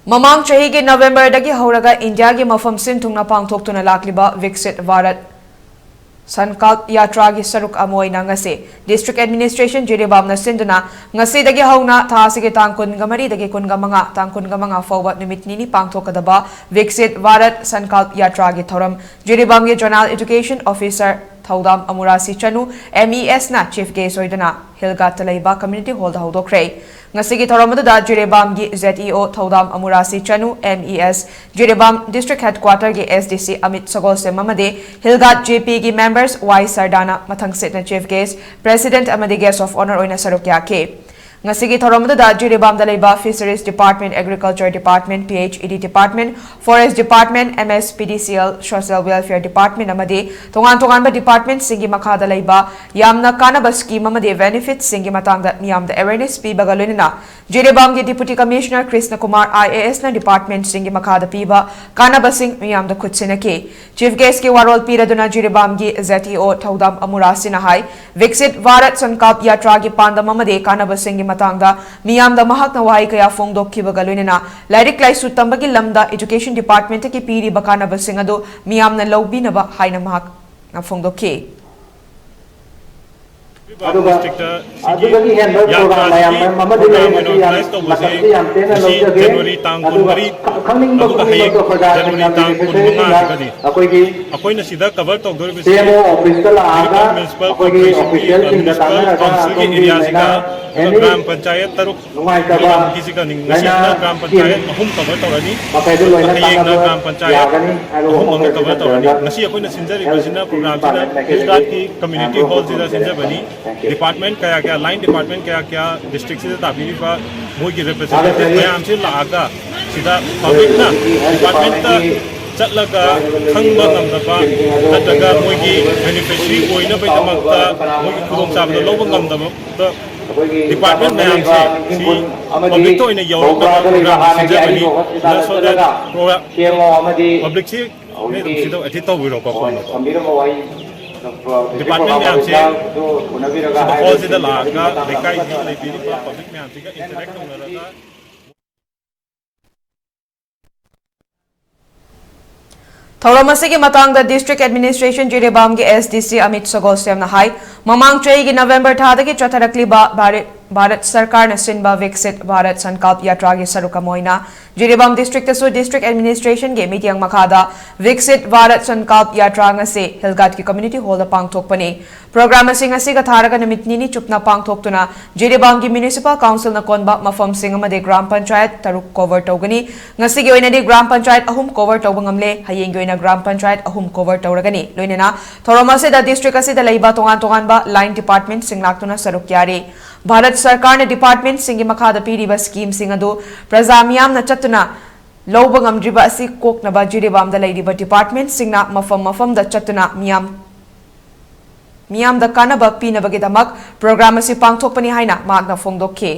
ꯃꯃꯥꯡ ꯆꯍꯤꯒꯤ Novemberꯗꯒꯤ ꯍꯧꯔꯒ ꯏꯟꯗꯤꯌꯥꯒꯤ ꯃꯐꯝ ꯁꯤꯟ ꯊꯨꯡꯅ ꯄꯥꯡꯊꯣꯛꯇꯨꯅ ꯂꯥꯛꯂꯤꯕ ꯚꯤꯛꯁꯤꯠ ꯚꯥꯔꯠ ꯁꯟꯀꯜꯞ ꯌꯥꯇ꯭ꯔꯥꯒꯤ ꯁꯔꯨꯛ ꯑꯃ ꯑꯣꯏꯅ ꯉꯁꯤ District Administration ꯖꯤꯔꯤꯕꯥꯝꯅ ꯁꯤꯟꯗꯨꯅ ꯉꯁꯤꯗꯒꯤ ꯍꯧꯅ ꯊꯥ ꯑꯁꯤꯒꯤ ꯇꯥꯡ ꯀꯨꯟꯒ ꯃꯔꯤꯗꯒꯤ ꯀꯨꯟꯒ ꯃꯉꯥ, ꯇꯥꯡ ꯀꯨꯟꯒ ꯃꯉꯥ ꯐꯥꯎꯕ ꯅꯨꯃꯤꯠ ꯅꯤꯅꯤ ꯄꯥꯡꯊꯣꯛꯀꯗꯕ ꯚꯤꯛꯁꯤꯠ ꯚꯥꯔꯠ ꯁꯟꯀꯜꯞ ꯌꯥꯇ꯭ꯔꯥꯒꯤ ꯊꯧꯔꯝ ꯖꯤꯔꯤꯕꯥꯝꯒꯤ Zonal Education Officer ꯊꯧꯗꯥꯝ ꯑꯃꯨꯔꯥꯁꯤ ꯆꯅꯨ, MESꯅ chief guest ꯑꯣꯏꯗꯨꯅ ꯍꯤꯜꯒꯥꯠꯇ ꯂꯩꯕ community hallꯗ ꯍꯧꯗꯣꯛꯈ꯭ꯔꯦ꯫ ꯉꯁꯤꯒꯤ ꯊꯧꯔꯝ ꯑꯗꯨꯗ ꯖꯤꯔꯤꯕꯥꯝꯒꯤ ZEO ꯊꯧꯗꯥꯝ ꯑꯃꯨꯔꯥꯁꯤ ꯆꯅꯨ, MES, Jiribam District Headquarterꯒꯤ SDC Amit ꯁꯒꯣꯜꯁꯦꯝ ꯑꯃꯗꯤ ꯍꯤꯜꯒꯥꯠ JPꯒꯤ members ꯋꯥꯏ ꯁꯔꯗꯥꯅ ꯃꯊꯪꯁꯤꯠꯅ chief guest, president ꯑꯃꯗꯤ guest of honour ꯑꯣꯏꯅ ꯁꯔꯨꯛ ꯌꯥꯈꯤ꯫ ꯉꯁꯤꯒꯤ ꯊꯧꯔꯝ ꯑꯗꯨꯗ ꯖꯤꯔꯤꯕꯥꯝꯗ ꯂꯩꯕ Fisheries Department, Agriculture Department, PHED Department, Forest Department, MSPDCL, Social Welfare Department ꯑꯃꯗꯤ ꯇꯣꯉꯥꯟ ꯇꯣꯉꯥꯟꯕ departmentꯁꯤꯡꯒꯤ ꯃꯈꯥꯗ ꯂꯩꯕ ꯌꯥꯝꯅ ꯀꯥꯟꯅꯕ scheme ꯑꯃꯗꯤ benefitsꯁꯤꯡꯒꯤ ꯃꯇꯥꯡꯗ ꯃꯤꯌꯥꯝꯗ awareness ꯄꯤꯕꯒ ꯂꯣꯏꯅꯅ ꯖꯤꯔꯤꯕꯥꯝꯒꯤ Deputy Commissioner ꯀ꯭ꯔꯤꯁꯅ ꯀꯨꯃꯥꯔ IASꯅ departmentꯁꯤꯡꯒꯤ ꯃꯈꯥꯗ ꯄꯤꯕ ꯀꯥꯟꯅꯕꯁꯤꯡ ꯃꯤꯌꯥꯝꯗ ꯈꯨꯠꯁꯤꯟꯅꯈꯤ꯫ Chief guestꯀꯤ ꯋꯥꯔꯣꯜ ꯄꯤꯔꯗꯨꯅ ꯖꯤꯔꯤꯕꯥꯝꯒꯤ ZEO ꯊꯧꯗꯥꯝ ꯑꯃꯨꯔꯥꯁꯤꯅ ꯍꯥꯏ, ꯚꯤꯛꯁꯤꯠ ꯚꯥꯔꯠ ꯁꯟꯀꯜꯞ ꯌꯥꯇ꯭ꯔꯥꯒꯤ ꯄꯥꯟꯗꯝ ꯑꯃꯗꯤ ꯀꯥꯟꯅꯕꯁꯤꯡꯒꯤ ꯃꯇꯥꯡꯗ ꯃꯤꯌꯥꯝꯗ ꯃꯍꯥꯛꯅ ꯋꯥꯍꯩ ꯀꯌꯥ ꯐꯣꯡꯗꯣꯛꯈꯤꯕꯒ ꯂꯣꯏꯅꯅ ꯂꯥꯏꯔꯤꯛ ꯂꯥꯏꯁꯨ ꯇꯝꯕꯒꯤ ꯂꯝꯗ Education Departmentꯀꯤ ꯄꯤꯔꯤꯕ ꯀꯥꯟꯅꯕꯁꯤꯡ ꯑꯗꯨ ꯃꯤꯌꯥꯝꯅ ꯂꯧꯕꯤꯅꯕ ꯍꯥꯏꯅ ꯃꯍꯥꯛꯅ ꯐꯣꯡꯗꯣꯛꯈꯤ꯫ ꯑꯗꯨꯒ ꯑꯗꯨꯗꯒꯤ ꯍꯦꯟꯕ ꯄ꯭ꯔꯣꯒ꯭ꯔꯥꯝ ꯃꯌꯥꯝ ꯑꯃꯗꯤ ꯂꯩ꯫ ꯃꯁꯤ ꯌꯥꯝ ꯃꯇꯝꯁꯤ ꯌꯥꯝ ꯇꯦꯟꯅ ꯂꯧꯖꯒꯦ꯫ ꯑꯗꯨꯒ ꯈꯪꯅꯤꯡꯕ ꯈꯨꯗꯤꯡꯃꯛꯇꯣ ꯑꯩꯈꯣꯏ ꯒꯥꯔꯖꯤꯌꯥꯟ ꯀꯝꯃ꯭ꯌꯨꯅꯤꯇꯤꯁꯤꯡꯅ ꯑꯩꯈꯣꯏꯒꯤ ꯑꯩꯈꯣꯏꯅ ꯁꯤꯗ ꯀꯚꯔ ꯇꯧꯗꯣꯔꯤꯕꯁꯤ ꯁꯤ ꯑꯦꯝ ꯑꯣ ꯑꯣꯐꯤꯁꯀ ꯂꯥꯛꯑꯒ ꯃ꯭ꯌꯨꯅꯤꯁꯤꯄꯥꯜ ꯑꯩꯈꯣꯏꯒꯤ ꯀꯣꯔꯄꯣꯔꯦꯁꯟꯒꯤ ꯑꯣꯐꯤꯁꯤꯌꯦꯜꯁꯤꯡꯒ ꯃ꯭ꯌꯨꯅꯤꯁꯤꯄꯥꯜ ꯇꯥꯟꯅꯔꯒ ꯀꯥꯎꯟꯁꯤꯜꯒꯤ ꯑꯗꯣꯝꯒꯤ ꯑꯦꯔꯤꯌꯥꯁꯤꯒ ꯑꯣꯏꯅ ꯑꯗꯨꯒ ꯑꯦꯅꯤ ꯒ꯭ꯔꯥꯝ ꯄꯟꯆꯥꯌꯠ ꯇꯔꯨꯛ ꯅꯨꯡꯉꯥꯏꯇꯕ ꯂꯩꯅꯥ ꯉꯁꯤꯁꯤꯅ ꯒ꯭ꯔꯥꯝ ꯄꯟꯆꯥꯌꯠ ꯑꯍꯨꯝ ꯀꯚꯔ ꯇꯧꯔꯅꯤ꯫ ꯃꯈꯩꯗꯨ ꯂꯣꯏꯅ ꯍꯌꯦꯡꯅ ꯇꯥꯟꯅꯕ ꯒ꯭ꯔꯥꯝ ꯄꯟꯆꯥꯌꯠ ꯌꯥꯒꯅꯤ ꯍꯥꯏꯕ ꯑꯍꯨꯝ ꯑꯃꯒ ꯋꯥꯐꯝꯁꯤꯗ ꯀꯚꯔ ꯇꯧꯔꯅꯤ꯫ ꯊꯝꯖꯔꯒ ꯉꯁꯤ ꯑꯩꯈꯣꯏꯅ ꯁꯤꯟꯖꯔꯤꯕꯁꯤꯅ ꯄ꯭ꯔꯣꯒ꯭ꯔꯥꯝꯁꯤꯅ ꯍꯤꯜ ꯒꯥꯔꯗꯀꯤ ꯀꯝꯃ꯭ꯌꯨꯅꯤꯇꯤ ꯍꯣꯜꯁꯤꯗ ꯁꯤꯟꯖꯕꯅꯤ꯫ ꯗꯤꯄꯥꯔꯠꯃꯦꯟ ꯀꯌꯥ ꯀꯌꯥ, ꯂꯥꯏꯟ ꯗꯤꯄꯥꯔꯠꯃꯦꯟ ꯀꯌꯥ ꯀꯌꯥ, ꯗꯤꯁꯇ꯭ꯔꯤꯛꯁꯤꯗ ꯇꯥꯕꯤꯔꯤꯕ ꯃꯣꯏꯒꯤ ꯔꯤꯄ꯭ꯔꯖꯦꯟꯇꯦꯇꯤꯚ ꯃꯌꯥꯝꯁꯤ ꯂꯥꯛꯑꯒ ꯁꯤꯗ ꯄꯕ꯭ꯂꯤꯛꯅ ꯗꯤꯄꯥꯔꯠꯃꯦꯟꯇ ꯆꯠꯂꯒ ꯈꯪꯕ ꯉꯝꯗꯕ ꯅꯠꯇ꯭ꯔꯒ ꯃꯣꯏꯒꯤ ꯕꯦꯅꯤꯐꯤꯁꯔꯤ ꯑꯣꯏꯅꯕꯒꯤꯗꯃꯛꯇ ꯃꯣꯏꯒꯤ ꯈꯨꯗꯣꯡꯆꯥꯕꯗꯣ ꯂꯧꯕ ꯉꯝꯗꯕ ꯗꯤꯄꯥꯔꯠꯃꯦꯟ ꯃꯌꯥꯝꯁꯦ ꯁꯤ ꯄꯕ꯭ꯂꯤꯛꯇ ꯑꯣꯏꯅ ꯌꯧꯔꯛꯅꯕ ꯄ꯭ꯔꯣꯒ꯭ꯔꯥꯝ ꯁꯤꯟꯖꯕꯅꯤ꯫ ꯄꯕ꯭ꯂꯤꯛꯁꯤ ꯅꯣꯏ ꯑꯗꯨꯝ ꯁꯤꯗ ꯑꯦꯇꯦꯟ ꯇꯧꯕꯤꯔꯣꯀꯣ꯫ ꯗꯤꯄꯥꯔꯠꯃꯦꯟ ꯃꯌꯥꯝꯁꯦ ꯁꯤꯗ ꯍꯣꯜꯁꯤꯗ ꯂꯥꯛꯑꯒ ꯂꯩꯀꯥꯏꯒꯤ ꯂꯩꯕꯤꯔꯤꯕ ꯄꯕ꯭ꯂꯤꯛ ꯃꯌꯥꯝꯁꯤꯒ ꯏꯟꯇꯔꯦꯛ ꯇꯧꯅꯔꯒ ꯊꯧꯔꯝ ꯑꯁꯤꯒꯤ ꯃꯇꯥꯡꯗ ꯗꯤꯁꯇ꯭ꯔꯤꯛ ꯑꯦꯗꯃꯤꯅꯤꯁꯇ꯭ꯔꯦꯁꯟ ꯖꯤꯔꯤꯕꯥꯝꯒꯤ ꯑꯦꯁ ꯗꯤ ꯁꯤ ꯑꯃꯤꯠ ꯁꯒꯣꯁꯦꯝꯅ ꯍꯥꯏ, ꯃꯃꯥꯡ ꯆꯍꯤꯒꯤ ꯅꯕꯦꯝꯕꯔ ꯊꯥꯗꯒꯤ ꯆꯠꯊꯔꯛꯂꯤꯕ ꯚꯥꯔꯠ, ꯚꯥꯔꯠ ꯁꯔꯀꯥꯔꯅ ꯁꯤꯟꯕ ꯚꯤꯛꯁꯤꯠ ꯚꯥꯔꯠ ꯁꯟꯀꯜꯞ ꯌꯥꯇ꯭ꯔꯥꯒꯤ ꯁꯔꯨꯛ ꯑꯃ ꯑꯣꯏꯅ ꯖꯤꯔꯤꯕꯥꯝ ꯗꯤꯁꯇ꯭ꯔꯤꯛꯇꯁꯨ ꯗꯤꯁꯇ꯭ꯔꯤꯛ ꯑꯦꯗꯃꯤꯅꯤꯁꯇ꯭ꯔꯦꯁꯟꯒꯤ ꯃꯤꯠꯌꯦꯡ ꯃꯈꯥꯗ ꯚꯤꯛꯁꯤꯠ ꯚꯥꯔꯠ ꯁꯟꯀꯜꯞ ꯌꯥꯇ꯭ꯔꯥ ꯉꯁꯤ ꯍꯤꯜꯒꯥꯠꯀꯤ ꯀꯝꯃ꯭ꯌꯨꯅꯤꯇꯤ ꯍꯣꯜꯗ ꯄꯥꯡꯊꯣꯛꯄꯅꯤ꯫ ꯄ꯭ꯔꯣꯒ꯭ꯔꯥꯝ ꯑꯁꯤ ꯉꯁꯤꯒ ꯊꯥꯔꯒ ꯅꯨꯃꯤꯠ ꯅꯤꯅꯤ ꯆꯨꯞꯅ ꯄꯥꯡꯊꯣꯛꯇꯨꯅ ꯖꯤꯔꯤꯕꯥꯝꯒꯤ ꯃ꯭ꯌꯨꯅꯤꯁꯤꯄꯥꯜ ꯀꯥꯎꯟꯁꯤꯜꯅ ꯀꯣꯟꯕ ꯃꯐꯝꯁꯤꯡ ꯑꯃꯗꯤ ꯒ꯭ꯔꯥꯝ ꯄꯟꯆꯥꯌꯠ ꯇꯔꯨꯛ ꯀꯣꯚꯔ ꯇꯧꯒꯅꯤ꯫ ꯉꯁꯤꯒꯤ ꯑꯣꯏꯅꯗꯤ ꯒ꯭ꯔꯥꯝ ꯄꯟꯆꯥꯌꯠ ꯑꯍꯨꯝ ꯀꯣꯚꯔ ꯇꯧꯕ ꯉꯝꯂꯦ꯫ ꯍꯌꯦꯡꯒꯤ ꯑꯣꯏꯅ ꯒ꯭ꯔꯥꯝ ꯄꯟꯆꯥꯌꯠ ꯑꯍꯨꯝ ꯀꯣꯚꯔ ꯇꯧꯔꯒꯅꯤ꯫ ꯂꯣꯏꯅꯅ ꯊꯧꯔꯝ ꯑꯁꯤꯗ ꯗꯤꯁꯇ꯭ꯔꯤꯛ ꯑꯁꯤꯗ ꯂꯩꯕ ꯇꯣꯉꯥꯟ ꯇꯣꯉꯥꯟꯕ ꯂꯥꯏꯟ ꯗꯤꯄꯥꯔꯠꯃꯦꯟꯠꯁꯤꯡ ꯂꯥꯛꯇꯨꯅ ꯁꯔꯨꯛ ꯌꯥꯔꯤ꯫ ꯚꯥꯔꯠ ꯁꯔꯀꯥꯔꯅ ꯗꯤꯄꯥꯔꯠꯃꯦꯟꯠꯁꯤꯡꯒꯤ ꯃꯈꯥꯗ ꯄꯤꯔꯤꯕ ꯁ꯭ꯀꯤꯝꯁꯤꯡ ꯑꯗꯨ ꯄ꯭ꯔꯖꯥ ꯃꯤꯌꯥꯝꯅ ꯆꯠꯇꯨꯅ ꯂꯧꯕ ꯉꯝꯗ꯭ꯔꯤꯕ ꯑꯁꯤ ꯀꯣꯛꯅꯕ ꯖꯤꯔꯤꯕꯥꯝꯗ ꯂꯩꯔꯤꯕ ꯗꯤꯄꯥꯔꯠꯃꯦꯟꯠꯁꯤꯡꯅ ꯃꯐꯝ ꯃꯐꯝꯗ ꯆꯠꯇꯨꯅ ꯃꯤꯌꯥꯝ, ꯃꯤꯌꯥꯝꯗ ꯀꯥꯟꯅꯕ ꯄꯤꯅꯕꯒꯤꯗꯃꯛ ꯄ꯭ꯔꯣꯒ꯭ꯔꯥꯝ ꯑꯁꯤ ꯄꯥꯡꯊꯣꯛꯄꯅꯤ ꯍꯥꯏꯅ ꯃꯍꯥꯛꯅ ꯐꯣꯡꯗꯣꯛꯈꯤ꯫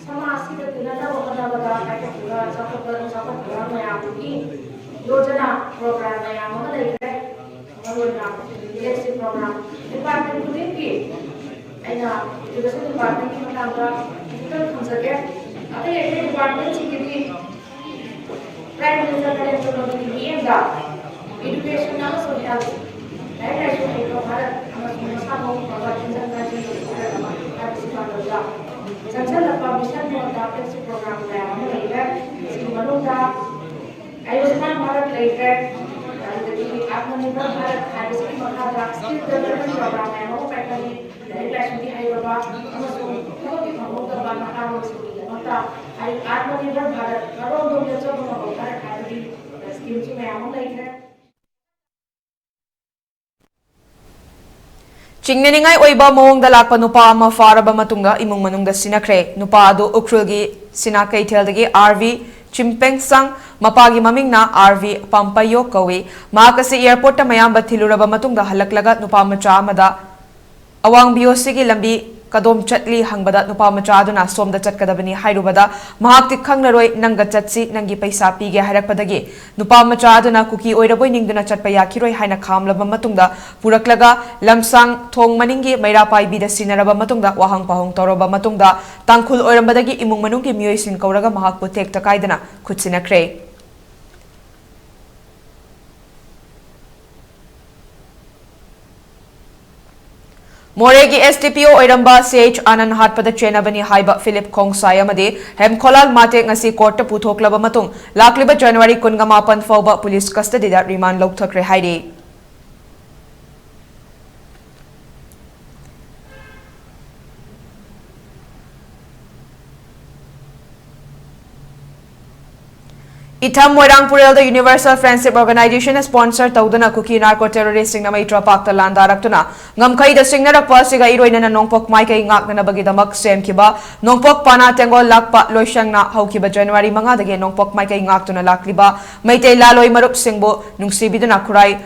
ꯁꯃꯥꯖꯁꯤꯗ ꯇꯤꯟꯅꯅꯕ ꯍꯣꯠꯅꯕꯗ ꯄꯥꯏꯈꯠꯈꯤꯕ ꯆꯥꯎꯈꯠꯄ, ꯆꯥꯎꯈꯠ ꯊꯧꯔꯥꯡ ꯃꯌꯥꯝꯗꯨꯒꯤ ꯌꯣꯖꯅꯥ ꯄ꯭ꯔꯣꯒ꯭ꯔꯥꯝ ꯃꯌꯥꯝ ꯑꯃ ꯂꯩꯈ꯭ꯔꯦ꯫ ꯃꯔꯨꯑꯣꯏꯅ ꯏꯂꯦꯛꯁꯟ ꯄ꯭ꯔꯣꯒ꯭ꯔꯥꯝ ꯗꯤꯄꯥꯔꯠꯃꯦꯟ ꯈꯨꯗꯤꯡꯒꯤ ꯑꯩꯅ ꯏꯗꯨꯀꯦꯁꯟ ꯗꯤꯄꯥꯔꯠꯃꯦꯟꯒꯤ ꯃꯇꯥꯡꯗ ꯈꯤꯇꯪ ꯊꯝꯖꯒꯦ꯫ ꯑꯇꯩ ꯑꯇꯩ ꯗꯤꯄꯥꯔꯠꯃꯦꯟꯁꯤꯡꯒꯤꯗꯤ Prime Minister Narendra Modi-ꯒꯤ ꯃꯤꯠꯌꯦꯡꯗ education ꯑꯃꯁꯨꯡ health, ꯂꯥꯏꯔꯤꯛ ꯂꯥꯏꯁꯨ ꯍꯩꯕ ꯚꯥꯔꯠ ꯑꯃꯁꯨꯡ ꯃꯁꯥ ꯃꯎ ꯐꯕ ꯆꯤꯟꯖꯥꯛ ꯆꯥꯖꯅꯤꯡꯕ ꯚꯥꯔꯠ ꯑꯃ ꯍꯥꯏꯕꯁꯤ ꯄꯥꯟꯗꯝꯗ ꯆꯪꯁꯤꯜꯂꯛꯄ Mission Moda flagship program ꯀꯌꯥ ꯑꯃ ꯂꯩꯈ꯭ꯔꯦ꯫ ꯃꯁꯤꯒꯤ ꯃꯅꯨꯡꯗ Ayushman Bharat ꯂꯩꯈ꯭ꯔꯦ, ꯑꯗꯨꯗꯒꯤ Atmanirbhar Bharat ꯍꯥꯏꯕꯁꯤꯒꯤ ꯃꯈꯥꯗ skill development program ꯃꯌꯥꯝ ꯑꯃ ꯄꯥꯏꯈꯠꯂꯤ꯫ ꯂꯥꯏꯔꯤꯛ ꯂꯥꯏꯁꯨꯗꯤ ꯍꯩꯔꯕ ꯑꯃꯁꯨꯡ ꯊꯕꯛꯇꯤ ꯐꯪꯍꯧꯗꯕ ꯅꯍꯥꯔꯣꯜꯁꯤꯡꯒꯤꯗꯃꯛꯇ Atmanirbhar Bharat ꯃꯔꯣꯝꯗꯣꯝ ꯂꯦꯞꯆꯕ ꯉꯝꯕ ꯚꯥꯔꯠ ꯍꯥꯏꯕꯒꯤ scheme ꯁꯨ ꯃꯌꯥꯝ ꯑꯃ ꯂꯩꯈ꯭ꯔꯦ꯫ ꯆꯤꯡꯅꯅꯤꯡꯉꯥꯏ ꯑꯣꯏꯕ ꯃꯑꯣꯡꯗ ꯂꯥꯛꯄ ꯅꯨꯄꯥ ꯑꯃ ꯐꯥꯔꯕ ꯃꯇꯨꯡꯗ ꯏꯃꯨꯡ ꯃꯅꯨꯡꯗ ꯁꯤꯟꯅꯈ꯭ꯔꯦ꯫ ꯅꯨꯄꯥ ꯑꯗꯨ ꯎꯈ꯭ꯔꯨꯜꯒꯤ ꯁꯤꯅꯥ ꯀꯩꯊꯦꯜꯗꯒꯤ ꯑꯥꯔ ꯚꯤ ꯆꯤꯝꯄꯦꯡꯁꯥꯡ, ꯃꯄꯥꯒꯤ ꯃꯃꯤꯡꯅ ꯑꯥꯔ ꯚꯤ ꯄꯥꯝꯄꯌꯣ ꯀꯧꯏ꯫ ꯃꯍꯥꯛ ꯑꯁꯤ airport ꯇ ꯃꯌꯥꯝꯕ ꯊꯤꯜꯂꯨꯔꯕ ꯃꯇꯨꯡꯗ ꯍꯜꯂꯛꯂꯒ ꯅꯨꯄꯥ ꯃꯆꯥ ꯑꯃꯗ ꯑꯋꯥꯡ ꯕꯤ ꯑꯣ ꯁꯤꯒꯤ ꯂꯝꯕꯤ ꯀꯗꯣꯝ ꯆꯠꯂꯤ ꯍꯪꯕꯗ ꯅꯨꯄꯥ ꯃꯆꯥ ꯑꯗꯨꯅ "ꯁꯣꯝꯗ ꯆꯠꯀꯗꯕꯅꯤ" ꯍꯥꯏꯔꯨꯕꯗ ꯃꯍꯥꯛꯇꯤ "ꯈꯪꯂꯔꯣꯏ, ꯅꯪꯒ ꯆꯠꯁꯤ, ꯅꯪꯒꯤ ꯄꯩꯁꯥ ꯄꯤꯒꯦ" ꯍꯥꯏꯔꯛꯄꯗꯒꯤ ꯅꯨꯄꯥ ꯃꯆꯥ ꯑꯗꯨꯅ ꯀꯨꯀꯤ ꯑꯣꯏꯔꯕꯣꯏ ꯅꯤꯡꯗꯨꯅ ꯆꯠꯄ ꯌꯥꯈꯤꯔꯣꯏ ꯍꯥꯏꯅ ꯈꯥꯝꯂꯕ ꯃꯇꯨꯡꯗ ꯄꯨꯔꯛꯂꯒ ꯂꯝꯁꯥꯡ ꯊꯣꯡ ꯃꯅꯤꯡꯒꯤ ꯃꯩꯔꯥ ꯄꯥꯏꯕꯤꯗ ꯁꯤꯟꯅꯔꯕ ꯃꯇꯨꯡꯗ ꯋꯥꯍꯪ ꯄꯥꯎꯍꯪ ꯇꯧꯔꯕ ꯃꯇꯨꯡꯗ ꯇꯥꯡꯈꯨꯜ ꯑꯣꯏꯔꯝꯕꯗꯒꯤ ꯏꯃꯨꯡ ꯃꯅꯨꯡꯒꯤ ꯃꯤꯑꯣꯏꯁꯤꯡ ꯀꯧꯔꯒ ꯃꯍꯥꯛꯄꯨ ꯇꯦꯛꯇ ꯀꯥꯏꯗꯅ ꯈꯨꯠ ꯁꯤꯟꯅꯈ꯭ꯔꯦ꯫ ꯃꯣꯔꯦꯒꯤ ꯑꯦꯁ ꯗꯤ ꯄꯤ ꯑꯣ ꯑꯣꯏꯔꯝꯕ ꯁꯤ ꯑꯩꯆ ꯑꯥꯅꯟ ꯍꯥꯠꯄꯗ ꯆꯦꯟꯅꯕꯅꯤ ꯍꯥꯏꯕ ꯐꯤꯂꯤꯞ ꯈꯣꯡꯁꯥꯏ ꯑꯃꯗꯤ ꯍꯦꯝꯈꯣꯂꯥꯜ ꯃꯥꯇꯦ ꯉꯁꯤ court ꯇ ꯄꯨꯊꯣꯛꯂꯕ ꯃꯇꯨꯡ ꯂꯥꯛꯂꯤꯕ ꯖꯅꯋꯥꯔꯤ ꯀꯨꯟꯃꯥꯄꯟ ꯐꯥꯎꯕ police custody ꯗ remand ꯂꯧꯊꯈ꯭ꯔꯦ ꯍꯥꯏꯔꯤ꯫ ꯏꯊꯝ ꯃꯣꯏꯔꯥꯡ ꯄꯨꯔꯦꯜꯗ Universal Friendship Organization ꯅ sponsor ꯇꯧꯗꯨꯅ ꯀꯨꯀꯤ narco terrorist ꯁꯤꯡꯅ ꯃꯩꯇ꯭ꯔꯄꯥꯛꯇ ꯂꯥꯟꯗꯥꯔꯛꯇꯨꯅ ꯉꯝꯈꯩꯗ ꯁꯤꯡꯅꯔꯛꯄ ꯑꯁꯤꯒ ꯏꯔꯣꯏꯅꯅ ꯅꯣꯡꯄꯣꯛ ꯃꯥꯏꯀꯩ ꯉꯥꯛꯅꯅꯕꯒꯤꯗꯃꯛ ꯁꯦꯝꯈꯤꯕ ꯅꯣꯡꯄꯣꯛ ꯄꯥꯅꯥ ꯇꯦꯡꯒꯣꯜ ꯂꯥꯛꯄ ꯂꯣꯏꯁꯪꯅ ꯍꯧꯈꯤꯕ ꯖꯅꯋꯥꯔꯤ ꯃꯉꯥꯗꯒꯤ ꯅꯣꯡꯄꯣꯛ ꯃꯥꯏꯀꯩ ꯉꯥꯛꯇꯨꯅ ꯂꯥꯛꯂꯤꯕ ꯃꯩꯇꯩ ꯂꯥꯂꯣꯏ ꯃꯔꯨꯞꯁꯤꯡꯕꯨ ꯅꯨꯡꯁꯤꯕꯤꯗꯨꯅ ꯈꯨꯔꯥꯏ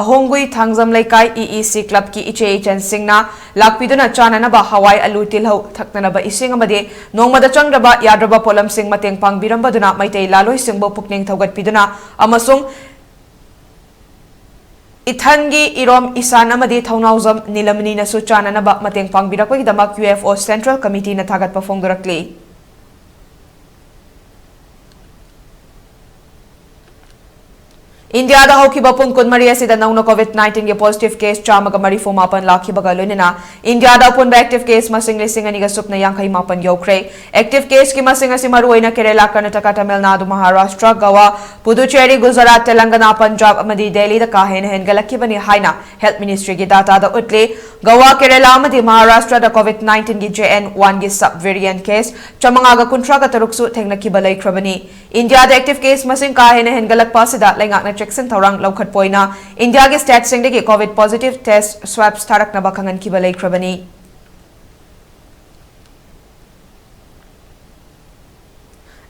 ꯑꯍꯣꯡꯒꯨꯏ ꯊꯥꯡꯖꯝ ꯂꯩꯀꯥꯏ ꯏ ꯏ ꯁꯤ club ꯀꯤ ꯏꯆꯦ ꯏꯆꯟꯁꯤꯡꯅ ꯂꯥꯛꯄꯤꯗꯨꯅ ꯆꯥꯅꯅꯕ ꯍꯋꯥꯏ, ꯑꯂꯨ, ꯇꯤꯜꯍꯧ, ꯊꯛꯅꯅꯕ ꯏꯁꯤꯡ ꯑꯃꯗꯤ ꯅꯣꯡꯃꯗ ꯆꯪꯗ꯭ꯔꯕ ꯌꯥꯗ꯭ꯔꯕ ꯄꯣꯠꯂꯝꯁꯤꯡ ꯃꯇꯦꯡ ꯄꯥꯡꯕꯤꯔꯝꯕꯗꯨꯅ ꯃꯩꯇꯩ ꯂꯥꯂꯣꯏꯁꯤꯡꯕꯨ ꯄꯨꯛꯅꯤꯡ ꯊꯧꯒꯠꯄꯤꯗꯨꯅ ꯑꯃꯁꯨꯡ ꯏꯊꯟꯒꯤ ꯏꯔꯣꯝ ꯏꯁꯥꯟ ꯑꯃꯗꯤ ꯊꯧꯅꯥꯎꯖꯝ ꯅꯤꯂꯃꯅꯤꯅꯁꯨ ꯆꯥꯅꯅꯕ ꯃꯇꯦꯡ ꯄꯥꯡꯕꯤꯔꯛꯄꯒꯤꯗꯃꯛ U F O Central Committee ꯅ ꯊꯥꯒꯠꯄ ꯐꯣꯡꯗꯣꯔꯛꯂꯤ꯫ ꯏꯟꯗꯤꯌꯥꯗ ꯍꯧꯈꯤꯕ ꯄꯨꯡ ꯀꯨꯟꯃꯔꯤ ꯑꯁꯤꯗ ꯅꯧꯅ COVID nineteen ꯒꯤ positive case ꯆꯥꯝꯃꯒ ꯃꯔꯤꯐꯨ ꯃꯥꯄꯟ ꯂꯥꯛꯈꯤꯕꯒ ꯂꯣꯏꯅꯅ ꯏꯟꯗꯤꯌꯥꯗ ꯑꯄꯨꯟꯕ active case ꯃꯁꯤꯡ ꯂꯤꯁꯤꯡ ꯑꯅꯤꯒ ꯁꯨꯞꯅ ꯌꯥꯡꯈꯩ ꯃꯥꯄꯟ ꯌꯧꯈ꯭ꯔꯦ꯫ Active case ꯀꯤ ꯃꯁꯤꯡ ꯑꯁꯤ ꯃꯔꯨꯑꯣꯏꯅ ꯀꯦꯔꯦꯂꯥ, ꯀꯔꯅꯥꯇꯀꯥ, ꯇꯥꯃꯤꯜ ꯅꯥꯗꯨ, ꯃꯍꯥꯔꯥꯁꯇ꯭ꯔ, ꯒꯋꯥ, ꯄꯨꯗꯨꯆꯦꯔꯤ, ꯒꯨꯖꯔꯥꯠ, ꯇꯦꯂꯪꯒꯅꯥ, ꯄꯟꯖꯥꯕ ꯑꯃꯗꯤ ꯗꯦꯜꯂꯤꯗ ꯀꯥ ꯍꯦꯟꯅ ꯍꯦꯟꯒꯠꯂꯛꯈꯤꯕꯅꯤ ꯍꯥꯏꯅ Health Ministry ꯒꯤ data ꯗ ꯎꯠꯂꯤ꯫ ꯒꯋꯥ, ꯀꯦꯔꯦꯂꯥ ꯑꯃꯗꯤ ꯃꯍꯥꯔꯥꯁꯇ꯭ꯔꯗ COVID nineteen ꯒꯤ J N one ꯒꯤ sub variant case ꯆꯥꯃꯉꯥꯒ ꯀꯨꯟꯊ꯭ꯔꯥꯒ ꯇꯔꯨꯛꯁꯨ ꯊꯦꯡꯅꯈꯤꯕ ꯂꯩꯈ꯭ꯔꯕꯅꯤ꯫ ꯏꯟꯗꯤꯌꯥꯗ active case ꯃꯁꯤꯡ ꯀꯥ ꯍꯦꯟꯅ ꯍꯦꯟꯒꯠꯂꯛꯄ ꯑꯁꯤꯗ ꯂꯩꯉꯥꯛꯅ ꯆꯦꯛꯁꯤꯟ ꯊꯧꯔꯥꯡ ꯂꯧꯈꯠꯄ ꯑꯣꯏꯅ ꯏꯟꯗꯤꯌꯥꯒꯤ state ꯁꯤꯡꯗꯒꯤ COVID positive test swabs ꯊꯥꯔꯛꯅꯕ ꯈꯪꯍꯟꯈꯤꯕ ꯂꯩꯈ꯭ꯔꯕꯅꯤ꯫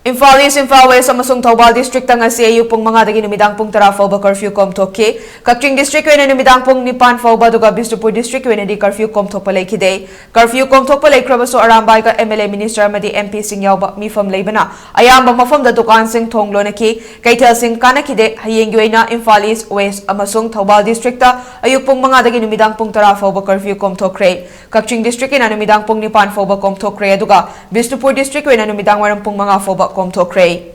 ꯏꯝꯐꯥꯜ ꯏꯁ, ꯏꯝꯐꯥꯜ ꯋꯦꯁ ꯑꯃꯁꯨꯡ ꯊꯧꯕꯥꯜ district ꯇ ꯉꯁꯤ ꯑꯌꯨꯛ ꯄꯨꯡ ꯃꯉꯥꯗꯒꯤ ꯅꯨꯃꯤꯗꯥꯡ ꯄꯨꯡ ꯇꯔꯥ ꯐꯥꯎꯕ curfew ꯀꯣꯝꯊꯣꯛꯈꯤ꯫ ꯀꯛꯆꯤꯡ district ꯀꯤ ꯑꯣꯏꯅ ꯅꯨꯃꯤꯗꯥꯡ ꯄꯨꯡ ꯅꯤꯄꯥꯟ ꯐꯥꯎꯕ, ꯑꯗꯨꯒ ꯕꯤꯁꯅꯨꯄꯨꯔ district ꯀꯤ ꯑꯣꯏꯅꯗꯤ curfew ꯀꯣꯝꯊꯣꯛꯄ ꯂꯩꯈꯤꯗꯦ꯫ Curfew ꯀꯣꯝꯊꯣꯛꯄ ꯂꯩꯈ꯭ꯔꯕꯁꯨ ꯑꯔꯥꯝꯕꯥꯏꯒ M L A, minister ꯑꯃꯗꯤ M P ꯁꯤꯡ ꯌꯥꯎꯕ ꯃꯤꯐꯝ ꯂꯩꯕꯅ ꯑꯌꯥꯝꯕ ꯃꯐꯝꯗ ꯗꯨꯀꯥꯟꯁꯤꯡ ꯊꯣꯡ ꯂꯣꯟꯅꯈꯤ꯫ ꯀꯩꯊꯦꯜꯁꯤꯡ ꯀꯥꯟꯅꯈꯤꯗꯦ꯫ ꯍꯌꯦꯡꯒꯤ ꯑꯣꯏꯅ ꯏꯝꯐꯥꯜ ꯏꯁ, ꯋꯦꯁ ꯑꯃꯁꯨꯡ ꯊꯧꯕꯥꯜ district ꯇ ꯑꯌꯨꯛ ꯄꯨꯡ ꯃꯉꯥꯗꯒꯤ ꯅꯨꯃꯤꯗꯥꯡ ꯄꯨꯡ ꯇꯔꯥ ꯐꯥꯎꯕ curfew ꯀꯣꯝꯊꯣꯛꯈ꯭ꯔꯦ꯫ ꯀꯛꯆꯤꯡ district ꯀꯤꯅ ꯅꯨꯃꯤꯗꯥꯡ ꯄꯨꯡ ꯅꯤꯄꯥꯟ ꯐꯥꯎꯕ ꯀꯣꯝꯊꯣꯛꯈ꯭ꯔꯦ, ꯑꯗꯨꯒ ꯕꯤꯁꯅꯨꯄꯨꯔ district ꯀꯤ ꯑꯣꯏꯅ ꯅꯨꯃꯤꯗꯥꯡ ꯋꯥꯏꯔꯝ ꯄꯨꯡ ꯃꯉꯥ ꯐꯥꯎꯕ ꯀꯣꯝꯊꯣꯛꯈ꯭ꯔꯦ꯫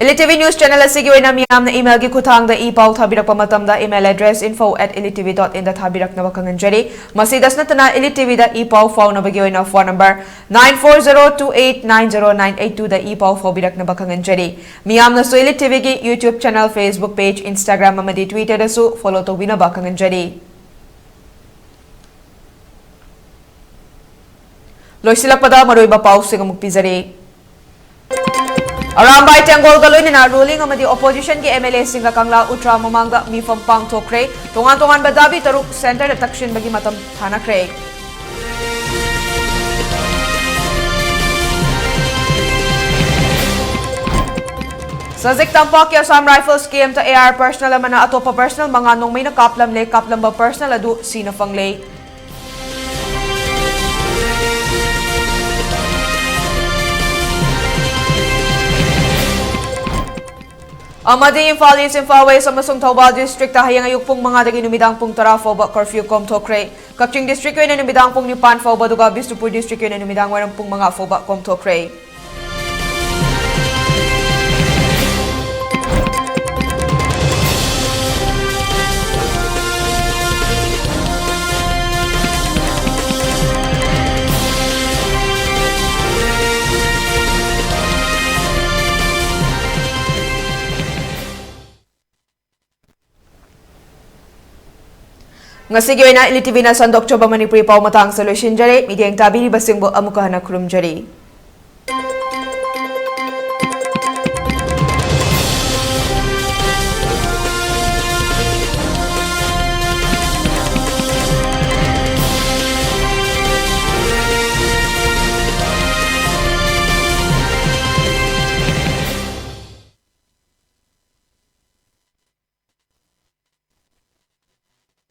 Elite T V news channel ꯑꯁꯤꯒꯤ ꯑꯣꯏꯅ ꯃꯤꯌꯥꯝꯅ email ꯒꯤ ꯈꯨꯠꯊꯥꯡꯗ e ꯄꯥꯎ ꯊꯥꯕꯤꯔꯛꯄ ꯃꯇꯝꯗ email address info at elite T V dot in ꯗ ꯊꯥꯕꯤꯔꯛꯅꯕ ꯈꯪꯍꯟꯖꯔꯤ꯫ ꯃꯁꯤꯗꯁꯨ ꯅꯠꯇꯅ Elite T V ꯗ e ꯄꯥꯎ ꯐꯥꯎꯅꯕꯒꯤ ꯑꯣꯏꯅ phone number nine four zero two eight nine zero nine eight two ꯗ e ꯄꯥꯎ ꯐꯥꯎꯕꯤꯔꯛꯅꯕ ꯈꯪꯍꯟꯖꯔꯤ꯫ ꯃꯤꯌꯥꯝꯅꯁꯨ Elite T V ꯒꯤ YouTube channel, Facebook page, Instagram ꯑꯃꯗꯤ Twitter ꯗꯁꯨ follow ꯇꯧꯕꯤꯅꯕ ꯈꯪꯍꯟꯖꯔꯤ꯫ ꯂꯣꯏꯁꯤꯜꯂꯛꯄꯗ ꯃꯔꯨꯑꯣꯏꯕ ꯄꯥꯎꯁꯤꯡ ꯑꯃꯨꯛ ꯄꯤꯖꯔꯤ꯫ ꯑꯔꯥꯝꯕꯥꯏ ꯇꯦꯡꯒꯣꯜꯒ ꯂꯣꯏꯅꯅ ruling ꯑꯃꯗꯤ opposition ꯒꯤ M L A ꯁꯤꯡꯒ ꯀꯪꯂꯥ ꯎꯇ꯭ꯔꯥ ꯃꯃꯥꯡꯗ ꯃꯤꯐꯝ ꯄꯥꯡꯊꯣꯛꯈ꯭ꯔꯦ꯫ ꯇꯣꯉꯥꯟ ꯇꯣꯉꯥꯟꯕ ꯗꯥꯕꯤ ꯇꯔꯨꯛ centre ꯗ ꯇꯛꯁꯤꯟꯕꯒꯤ ꯃꯇꯝ ꯊꯥꯅꯈ꯭ꯔꯦ꯫ ꯁꯖꯤꯛ ꯇꯝꯄꯥꯛꯀꯤ Assam Rifles camp ꯇ A R personnel ꯑꯃꯅ ꯑꯇꯣꯞꯄ personnel ꯃꯉꯥ ꯅꯣꯡꯃꯩꯅ ꯀꯥꯞꯂꯝꯂꯦ꯫ ꯀꯥꯞꯂꯝꯕ personnel ꯑꯗꯨ ꯁꯤꯅ ꯐꯪꯂꯦ꯫ ꯑꯃꯗꯤ ꯏꯝꯐꯥꯜ ꯏꯁ, ꯏꯝꯐꯥꯜ ꯋꯦꯁ ꯑꯃꯁꯨꯡ ꯊꯧꯕꯥꯜ district ꯇ ꯍꯌꯦꯡ ꯑꯌꯨꯛ ꯄꯨꯡ ꯃꯉꯥꯗꯒꯤ ꯅꯨꯃꯤꯗꯥꯡ ꯄꯨꯡ ꯇꯔꯥ ꯐꯥꯎꯕ curfew ꯀꯣꯝꯊꯣꯛꯈ꯭ꯔꯦ꯫ ꯀꯛꯆꯤꯡ district ꯀꯤ ꯑꯣꯏꯅ ꯅꯨꯃꯤꯗꯥꯡ ꯄꯨꯡ ꯅꯤꯄꯥꯟ ꯐꯥꯎꯕ, ꯑꯗꯨꯒ ꯕꯤꯁꯅꯨꯄꯨꯔ district ꯀꯤ ꯑꯣꯏꯅ ꯅꯨꯃꯤꯗꯥꯡ ꯋꯥꯏꯔꯝ ꯄꯨꯡ ꯃꯉꯥ ꯐꯥꯎꯕ ꯀꯣꯝꯊꯣꯛꯈ꯭ꯔꯦ꯫ ꯉꯁꯤꯒꯤ ꯑꯣꯏꯅ ꯏꯂꯤ ꯇꯤꯚꯤꯅ ꯁꯟꯗꯣꯛꯆꯕ ꯃꯅꯤꯄꯨꯔꯤ ꯄꯥꯎ ꯃꯇꯥꯡꯁꯦ ꯂꯣꯏꯁꯤꯟꯖꯔꯦ꯫ ꯃꯤꯠꯌꯦꯡ ꯇꯥꯕꯤꯔꯤꯕꯁꯤꯡꯕꯨ ꯑꯃꯨꯛꯀ ꯍꯟꯅ ꯈꯨꯔꯨꯝꯖꯔꯤ꯫